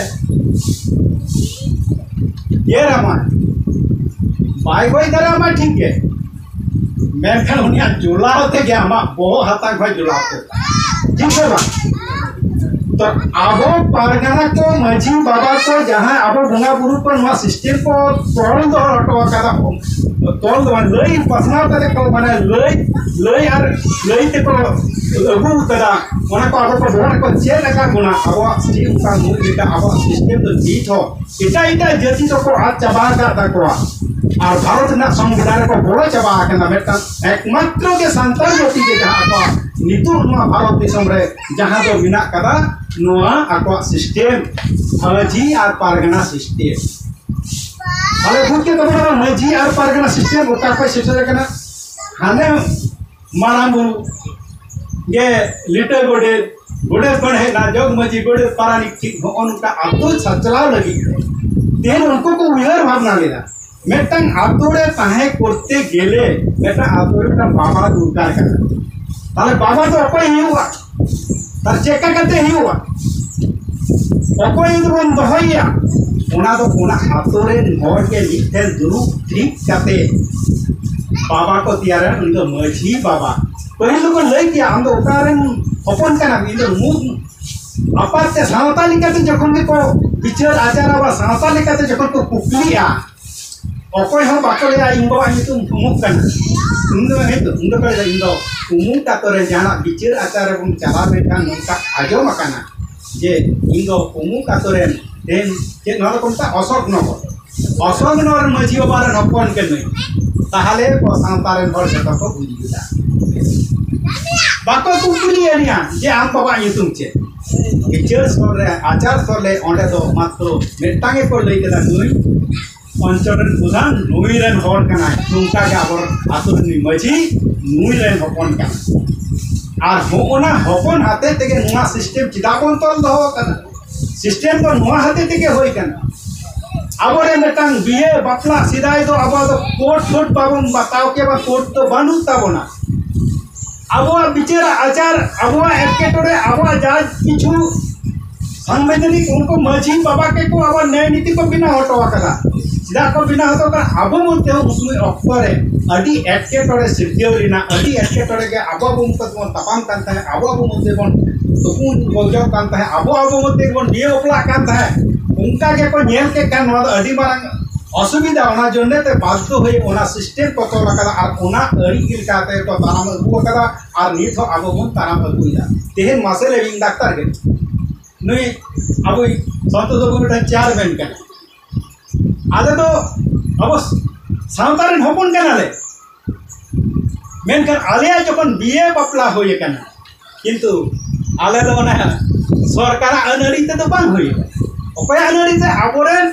ᱜᱮᱨ ᱟᱢᱟ, ᱵᱟᱭ ᱜᱚᱡ ᱫᱟᱲᱮᱭᱟᱢᱟ, ᱴᱷᱤᱠ ᱜᱮ, ᱢᱮᱱᱠᱷᱟᱱ ᱩᱱᱤᱭᱟᱜ ᱡᱚᱞᱟᱣ ᱛᱮᱜᱮ ᱟᱢᱟᱜ ᱵᱚᱦᱚᱜ ᱦᱟᱛᱟᱝ ᱦᱚᱸᱭ ᱡᱚᱞᱟᱣ ᱠᱮᱫᱟ᱾ ᱴᱷᱤᱠ ᱥᱮ ᱵᱟᱝ? ᱛᱚ ᱟᱵᱚ ᱯᱟᱨᱜᱟᱱᱟ ᱠᱚ, ᱢᱟᱹᱡᱷᱤ ᱵᱟᱵᱟ ᱠᱚ, ᱡᱟᱦᱟᱸᱭ ᱟᱵᱚ ᱵᱚᱸᱜᱟ ᱵᱩᱨᱩ ᱠᱚ ᱱᱚᱣᱟ ᱥᱤᱥᱴᱮᱢ ᱠᱚ ᱛᱚᱞ ᱫᱚᱦᱚ ᱦᱚᱴᱚ ᱟᱠᱟᱫᱟ ᱠᱚ, ᱛᱚᱞ ᱫᱚ ᱵᱟᱝ, ᱞᱟᱹᱭ ᱯᱟᱥᱱᱟᱣ ᱠᱟᱛᱮ ᱠᱚ, ᱢᱟᱱᱮ ᱞᱟᱹᱭ, ᱞᱟᱹᱭ ᱟᱨ ᱞᱟᱹᱭ ᱛᱮᱠᱚ ᱟᱹᱜᱩ ᱟᱠᱟᱫᱟ, ᱚᱱᱟ ᱠᱚ ᱟᱵᱚ ᱠᱚ ᱵᱚᱦᱚᱜ ᱨᱮᱠᱚ ᱪᱮᱫ ᱟᱠᱟᱫ ᱵᱚᱱᱟ᱾ ᱟᱵᱚᱣᱟᱜ ᱥᱤᱥᱴᱮᱢ ᱚᱱᱠᱟ ᱢᱩᱞ ᱞᱮᱠᱟ ᱟᱵᱚᱣᱟᱜ ᱥᱤᱥᱴᱮᱢ ᱫᱚ ᱱᱤᱛ ᱦᱚᱸ ᱮᱴᱟᱜ ᱮᱴᱟᱜ ᱡᱟᱹᱛᱤ ᱫᱚᱠᱚ ᱟᱫ ᱪᱟᱵᱟ ᱟᱠᱟᱫ ᱛᱟᱠᱚᱣᱟ᱾ ᱟᱨ ᱵᱷᱟᱨᱚᱛ ᱨᱮᱱᱟᱜ ᱥᱚᱝᱵᱤᱫᱷᱟᱱ ᱨᱮᱠᱚ ᱵᱚᱞᱚ ᱪᱟᱵᱟ ᱟᱠᱟᱱᱟ᱾ ᱢᱤᱫᱴᱟᱝ ᱮᱠᱢᱟᱛᱨᱚ ᱜᱮ ᱥᱟᱱᱛᱟᱲ ᱡᱟᱹᱛᱤ ᱜᱮ ᱡᱟᱦᱟᱸ ᱟᱠᱚᱣᱟᱜ ᱱᱤᱛᱚᱜ ᱱᱚᱣᱟ ᱵᱷᱟᱨᱚᱛ ᱫᱤᱥᱚᱢ ᱨᱮ ᱡᱟᱦᱟᱸ ᱫᱚ ᱢᱮᱱᱟᱜ ᱠᱟᱫᱟ, ᱱᱚᱣᱟ ᱟᱠᱚᱣᱟᱜ ᱥᱤᱥᱴᱮᱢ, ᱢᱟᱹᱡᱷᱤ ᱟᱨ ᱯᱟᱨᱜᱟᱱᱟ ᱥᱤᱥᱴᱮᱢ᱾ ᱛᱟᱦᱞᱮ ᱵᱩᱡᱽ ᱠᱮᱫ ᱛᱟᱵᱚᱱᱟ, ᱢᱟᱹᱡᱷᱤ ᱟᱨ ᱯᱟᱨᱜᱟᱱᱟ ᱥᱤᱥᱴᱮᱢ ᱚᱠᱟ ᱠᱷᱚᱱ ᱥᱮᱴᱮᱨ ᱟᱠᱟᱱᱟ? ᱦᱟᱱᱮ ᱢᱟᱨᱟᱝ ᱵᱩᱨᱩ ᱜᱮ ᱞᱤᱴᱟᱹ ᱜᱚᱰᱮᱛ, ᱜᱚᱰᱮᱛ ᱵᱚᱱ ᱦᱮᱡ ᱮᱱᱟ, ᱡᱚᱜᱽ ᱢᱟᱹᱡᱷᱤ, ᱜᱚᱰᱮᱛ, ᱯᱟᱨᱟᱱᱤᱠ, ᱴᱷᱤᱠ ᱦᱚᱸᱜᱼᱚ ᱱᱚᱝᱠᱟ ᱟᱛᱳ ᱥᱟᱪᱞᱟᱣ ᱞᱟᱹᱜᱤᱫ ᱛᱮ ᱛᱮᱦᱮᱧ ᱩᱱᱠᱩ ᱠᱚ ᱩᱭᱦᱟᱹᱨ ᱵᱷᱟᱵᱽᱱᱟ ᱞᱮᱫᱟ᱾ ᱢᱤᱫᱴᱟᱝ ᱟᱛᱳ ᱨᱮ ᱛᱟᱦᱮᱸ ᱠᱚᱨᱛᱮ ᱜᱮᱞᱮ ᱢᱤᱫᱴᱟᱝ ᱟᱛᱳ ᱨᱮ ᱢᱤᱫᱴᱟᱝ ᱵᱟᱵᱟ ᱫᱚᱨᱠᱟᱨ ᱠᱟᱱᱟ᱾ ᱛᱟᱦᱞᱮ ᱵᱟᱵᱟ ᱫᱚ ᱚᱠᱚᱭ ᱦᱩᱭᱩᱜᱼᱟ? ᱟᱨ ᱪᱮᱫ ᱞᱮᱠᱟ ᱠᱟᱛᱮ ᱦᱩᱭᱩᱜᱼᱟ? ᱚᱠᱚᱭ ᱫᱚᱵᱚᱱ ᱫᱚᱦᱚᱭᱮᱭᱟ? ᱚᱱᱟ ᱫᱚ ᱚᱱᱟ ᱟᱛᱳ ᱨᱮᱱ ᱦᱚᱲ ᱜᱮ ᱢᱤᱫ ᱴᱷᱮᱱ ᱫᱩᱲᱩᱵ ᱴᱷᱤᱠ ᱠᱟᱛᱮ ᱵᱟᱵᱟ ᱠᱚ ᱛᱮᱭᱟᱨᱟ, ᱩᱱᱤ ᱫᱚ ᱢᱟᱹᱡᱷᱤ ᱵᱟᱵᱟ᱾ ᱯᱟᱹᱦᱤᱞ ᱫᱚᱠᱚ ᱞᱟᱹᱭ ᱠᱮᱭᱟ, "ᱟᱢ ᱫᱚ ᱚᱠᱟ ᱨᱮᱱ ᱦᱚᱯᱚᱱ ᱠᱟᱱᱟᱢ?" "ᱤᱧ ᱫᱚ ᱩᱢᱩᱠ ᱟᱯᱟᱛ ᱛᱮ ᱥᱟᱶᱛᱟ ᱞᱮᱠᱟᱛᱮ ᱡᱚᱠᱷᱚᱱ ᱜᱮᱠᱚ ᱵᱤᱪᱟᱹᱨ ᱟᱪᱟᱨᱟ ᱵᱟ ᱥᱟᱶᱛᱟ ᱞᱮᱠᱟᱛᱮ ᱡᱚᱠᱷᱚᱱ ᱠᱚ ᱠᱩᱠᱞᱤᱜᱼᱟ, ᱚᱠᱚᱭ ᱦᱚᱸ ᱵᱟᱠᱚ ᱞᱟᱹᱭᱟ, 'ᱤᱧ ᱵᱟᱵᱟᱣᱟᱜ ᱧᱩᱛᱩᱢ ᱩᱢᱩᱠ ᱠᱟᱱᱟ.' ᱩᱱ ᱫᱚ ᱦᱮᱸ ᱛᱚ, ᱩᱱ ᱫᱚᱠᱚ ᱞᱟᱹᱭᱟ, 'ᱤᱧ ᱫᱚ ᱩᱢᱩᱠ ᱟᱛᱳ ᱨᱮ ᱡᱟᱦᱟᱱᱟᱜ ᱵᱤᱪᱟᱹᱨ ᱟᱪᱟᱨ ᱨᱮᱵᱚᱱ ᱪᱟᱞᱟᱣ ᱞᱮᱱᱠᱷᱟᱱ ᱱᱚᱝᱠᱟ ᱟᱸᱡᱚᱢ ᱟᱠᱟᱱᱟ ᱡᱮ ᱤᱧ ᱫᱚ ᱩᱢᱩᱠ ᱟᱛᱳ ᱨᱮᱱ ᱛᱮᱦᱮᱧ ᱪᱮᱫ ᱱᱚᱣᱟ ᱫᱚᱠᱚ ᱢᱮᱛᱟᱜᱼᱟ ᱚᱥᱳᱠ ᱱᱚᱜᱚᱨ᱾ ᱚᱥᱳᱠ ᱱᱚᱜᱚᱨ ᱢᱟᱹᱡᱷᱤ ᱵᱟᱵᱟ ᱨᱮᱱ ᱦᱚᱯᱚᱱ ᱠᱟᱹᱱᱟᱹᱧ.' ᱛᱟᱦᱞᱮ ᱠᱚ ᱥᱟᱶᱛᱟ ᱨᱮᱱ ᱦᱚᱲ ᱡᱚᱛᱚ ᱠᱚ ᱵᱩᱡᱽ ᱠᱮᱫᱟ᱾ ᱵᱟᱠᱚ ᱠᱩᱠᱞᱤᱭᱮᱫ ᱞᱤᱧᱟ ᱡᱮ ᱟᱢ ᱵᱟᱵᱟᱣᱟᱜ ᱧᱩᱛᱩᱢ ᱪᱮᱫ? ᱵᱤᱪᱟᱹᱨ ᱥᱚᱨ ᱨᱮ, ᱟᱪᱟᱨ ᱥᱚᱨ ᱨᱮ, ᱚᱸᱰᱮ ᱫᱚ ᱢᱟᱛᱨᱚ ᱢᱤᱫᱴᱟᱝ ᱜᱮᱠᱚ ᱞᱟᱹᱭ ᱠᱮᱫᱟ, ᱱᱩᱭ ᱚᱧᱪᱚᱞ ᱨᱮᱱ ᱯᱨᱚᱫᱷᱟᱱ, ᱱᱩᱭ ᱨᱮᱱ ᱦᱚᱲ ᱠᱟᱱᱟᱭ, ᱱᱚᱝᱠᱟ ᱜᱮ ᱟᱵᱚ ᱟᱛᱳ ᱨᱤᱱᱤᱡ ᱢᱟᱹᱡᱷᱤ ᱱᱩᱭ ᱨᱮᱱ ᱦᱚᱯᱚᱱ ᱠᱟᱱᱟᱭ᱾ ᱟᱨ ᱦᱚᱸᱜᱼᱚᱱᱟ ᱦᱚᱯᱚᱱ ᱦᱟᱛᱮ ᱛᱮᱜᱮ ᱱᱚᱣᱟ ᱥᱤᱥᱴᱮᱢ ᱪᱮᱫᱟᱜ ᱵᱚᱱ ᱛᱚᱞ ᱫᱚᱦᱚ ᱟᱠᱟᱫᱟ? ᱥᱤᱥᱴᱮᱢ ᱫᱚ ᱱᱚᱣᱟ ᱦᱟᱛᱮ ᱛᱮᱜᱮ ᱦᱩᱭ ᱠᱟᱱᱟ᱾ ᱟᱵᱚᱨᱮᱱ ᱢᱤᱫᱴᱟᱝ ᱵᱤᱦᱟᱹ ᱵᱟᱯᱞᱟ ᱥᱮᱫᱟᱭ ᱫᱚ ᱟᱵᱚᱣᱟᱜ ᱫᱚ ᱠᱳᱨᱴ ᱯᱷᱳᱨᱴ ᱵᱟᱵᱚᱱ ᱵᱟᱛᱟᱣ ᱠᱮᱭᱟ, ᱵᱟ ᱠᱳᱨᱴ ᱫᱚ ᱵᱟᱹᱱᱩᱜ ᱛᱟᱵᱚᱱᱟ᱾ ᱟᱵᱚᱣᱟᱜ ᱵᱤᱪᱟᱹᱨ ᱟᱪᱟᱨ, ᱟᱵᱚᱣᱟᱜ ᱮᱴᱠᱮᱴᱚᱬᱮ, ᱟᱵᱚᱣᱟᱜ ᱡᱟ ᱠᱤᱪᱷᱩ ᱥᱟᱝᱵᱤᱫᱷᱟᱱᱤᱠ ᱩᱱᱠᱩ ᱢᱟᱹᱡᱷᱤ ᱵᱟᱵᱟ ᱜᱮᱠᱚ ᱟᱵᱚᱣᱟᱜ ᱱᱮᱭ ᱱᱤᱛᱤ ᱠᱚ ᱵᱮᱱᱟᱣ ᱦᱚᱴᱚ ᱟᱠᱟᱫᱟ᱾ ᱪᱮᱫᱟᱜ ᱠᱚ ᱵᱮᱱᱟᱣ ᱦᱚᱴᱚ ᱟᱠᱟᱫᱟ? ᱟᱵᱚ ᱢᱚᱫᱽᱫᱷᱮ ᱦᱚᱸ ᱩᱱ ᱥᱚᱢᱚᱭ ᱚᱠᱛᱚ ᱨᱮ ᱟᱹᱰᱤ ᱮᱴᱠᱮᱴᱚᱬᱮ ᱥᱤᱨᱡᱟᱹᱣ ᱞᱮᱱᱟ, ᱟᱹᱰᱤ ᱮᱴᱠᱮᱴᱚᱬᱮ ᱜᱮ ᱟᱵᱚ ᱟᱵᱚ ᱢᱚᱫᱽᱫᱷᱮ ᱛᱮᱵᱚᱱ ᱛᱟᱯᱟᱢ ᱠᱟᱱ ᱛᱟᱦᱮᱸᱫ, ᱟᱵᱚ ᱟᱵᱚ ᱢᱚᱫᱽᱫᱷᱮ ᱵᱚᱱ ᱛᱩᱯᱩ ᱜᱚᱡᱚᱜ ᱠᱟᱱ ᱛᱟᱦᱮᱸᱫ, ᱟᱵᱚ ᱟᱵᱚ ᱢᱚᱫᱽᱫᱷᱮ ᱵᱚᱱ ᱵᱤᱭᱟᱹ ᱵᱟᱯᱞᱟᱜ ᱠᱟᱱ ᱛᱟᱦᱮᱸᱫ᱾ ᱚᱱᱠᱟ ᱜᱮᱠᱚ ᱧᱮᱞ ᱠᱮᱫ ᱠᱷᱟᱱ ᱱᱚᱣᱟ ᱫᱚ ᱟᱹᱰᱤ ᱢᱟᱨᱟᱝ ᱚᱥᱩᱵᱤᱫᱷᱟ᱾ ᱚᱱᱟ ᱡᱚᱱᱱᱮ ᱛᱮ ᱵᱟᱫᱽᱫᱷᱚ ᱦᱚᱭᱮ ᱚᱱᱟ ᱥᱤᱥᱴᱮᱢ ᱠᱚ ᱛᱚᱞ ᱟᱠᱟᱫᱟ ᱟᱨ ᱚᱱᱟ ᱟᱹᱨᱤ ᱞᱮᱠᱟᱛᱮ ᱠᱚ ᱛᱟᱲᱟᱢ ᱟᱹᱜᱩ ᱟᱠᱟᱫᱟ ᱟᱨ ᱱᱤᱛ ᱦᱚᱸ ᱟᱵᱚ ᱵᱚᱱ ᱛᱟᱲᱟᱢ ᱟᱹᱜᱩᱭᱮᱫᱟ᱾ ᱛᱮᱦᱮᱧ ᱢᱟᱥᱮ ᱞᱟᱹᱭ ᱵᱤᱱ ᱰᱟᱠᱛᱟᱨ ᱜᱮ, ᱱᱩᱭ ᱟᱵᱚᱭᱤᱡ ᱥᱚᱱᱛᱳᱥ ᱵᱟᱹᱵᱩ ᱢᱤᱫᱴᱟᱝ ᱪᱮᱭᱟᱨᱢᱮᱱ ᱠᱟᱱᱟ, ᱟᱞᱮ ᱫᱚ ᱟᱵᱚ ᱥᱟᱶᱛᱟ ᱨᱮᱱ ᱦᱚᱯᱚᱱ ᱠᱟᱱᱟᱞᱮ, ᱢᱮᱱᱠᱷᱟᱱ ᱟᱞᱮᱭᱟᱜ ᱡᱚᱠᱷᱚᱱ ᱵᱤᱭᱮ ᱵᱟᱯᱞᱟ ᱦᱩᱭ ᱟᱠᱟᱱᱟ, ᱠᱤᱱᱛᱩ ᱟᱞᱮ ᱫᱚ ᱚᱱᱟ ᱥᱚᱨᱠᱟᱨᱟᱜ ᱟᱹᱱ ᱟᱹᱨᱤ ᱛᱮᱫᱚ ᱵᱟᱝ ᱦᱩᱭ ᱟᱠᱟᱱᱟ᱾ ᱚᱠᱚᱭᱟᱜ ᱟᱹᱱ ᱟᱹᱨᱤ ᱛᱮ? ᱟᱵᱚᱨᱮᱱ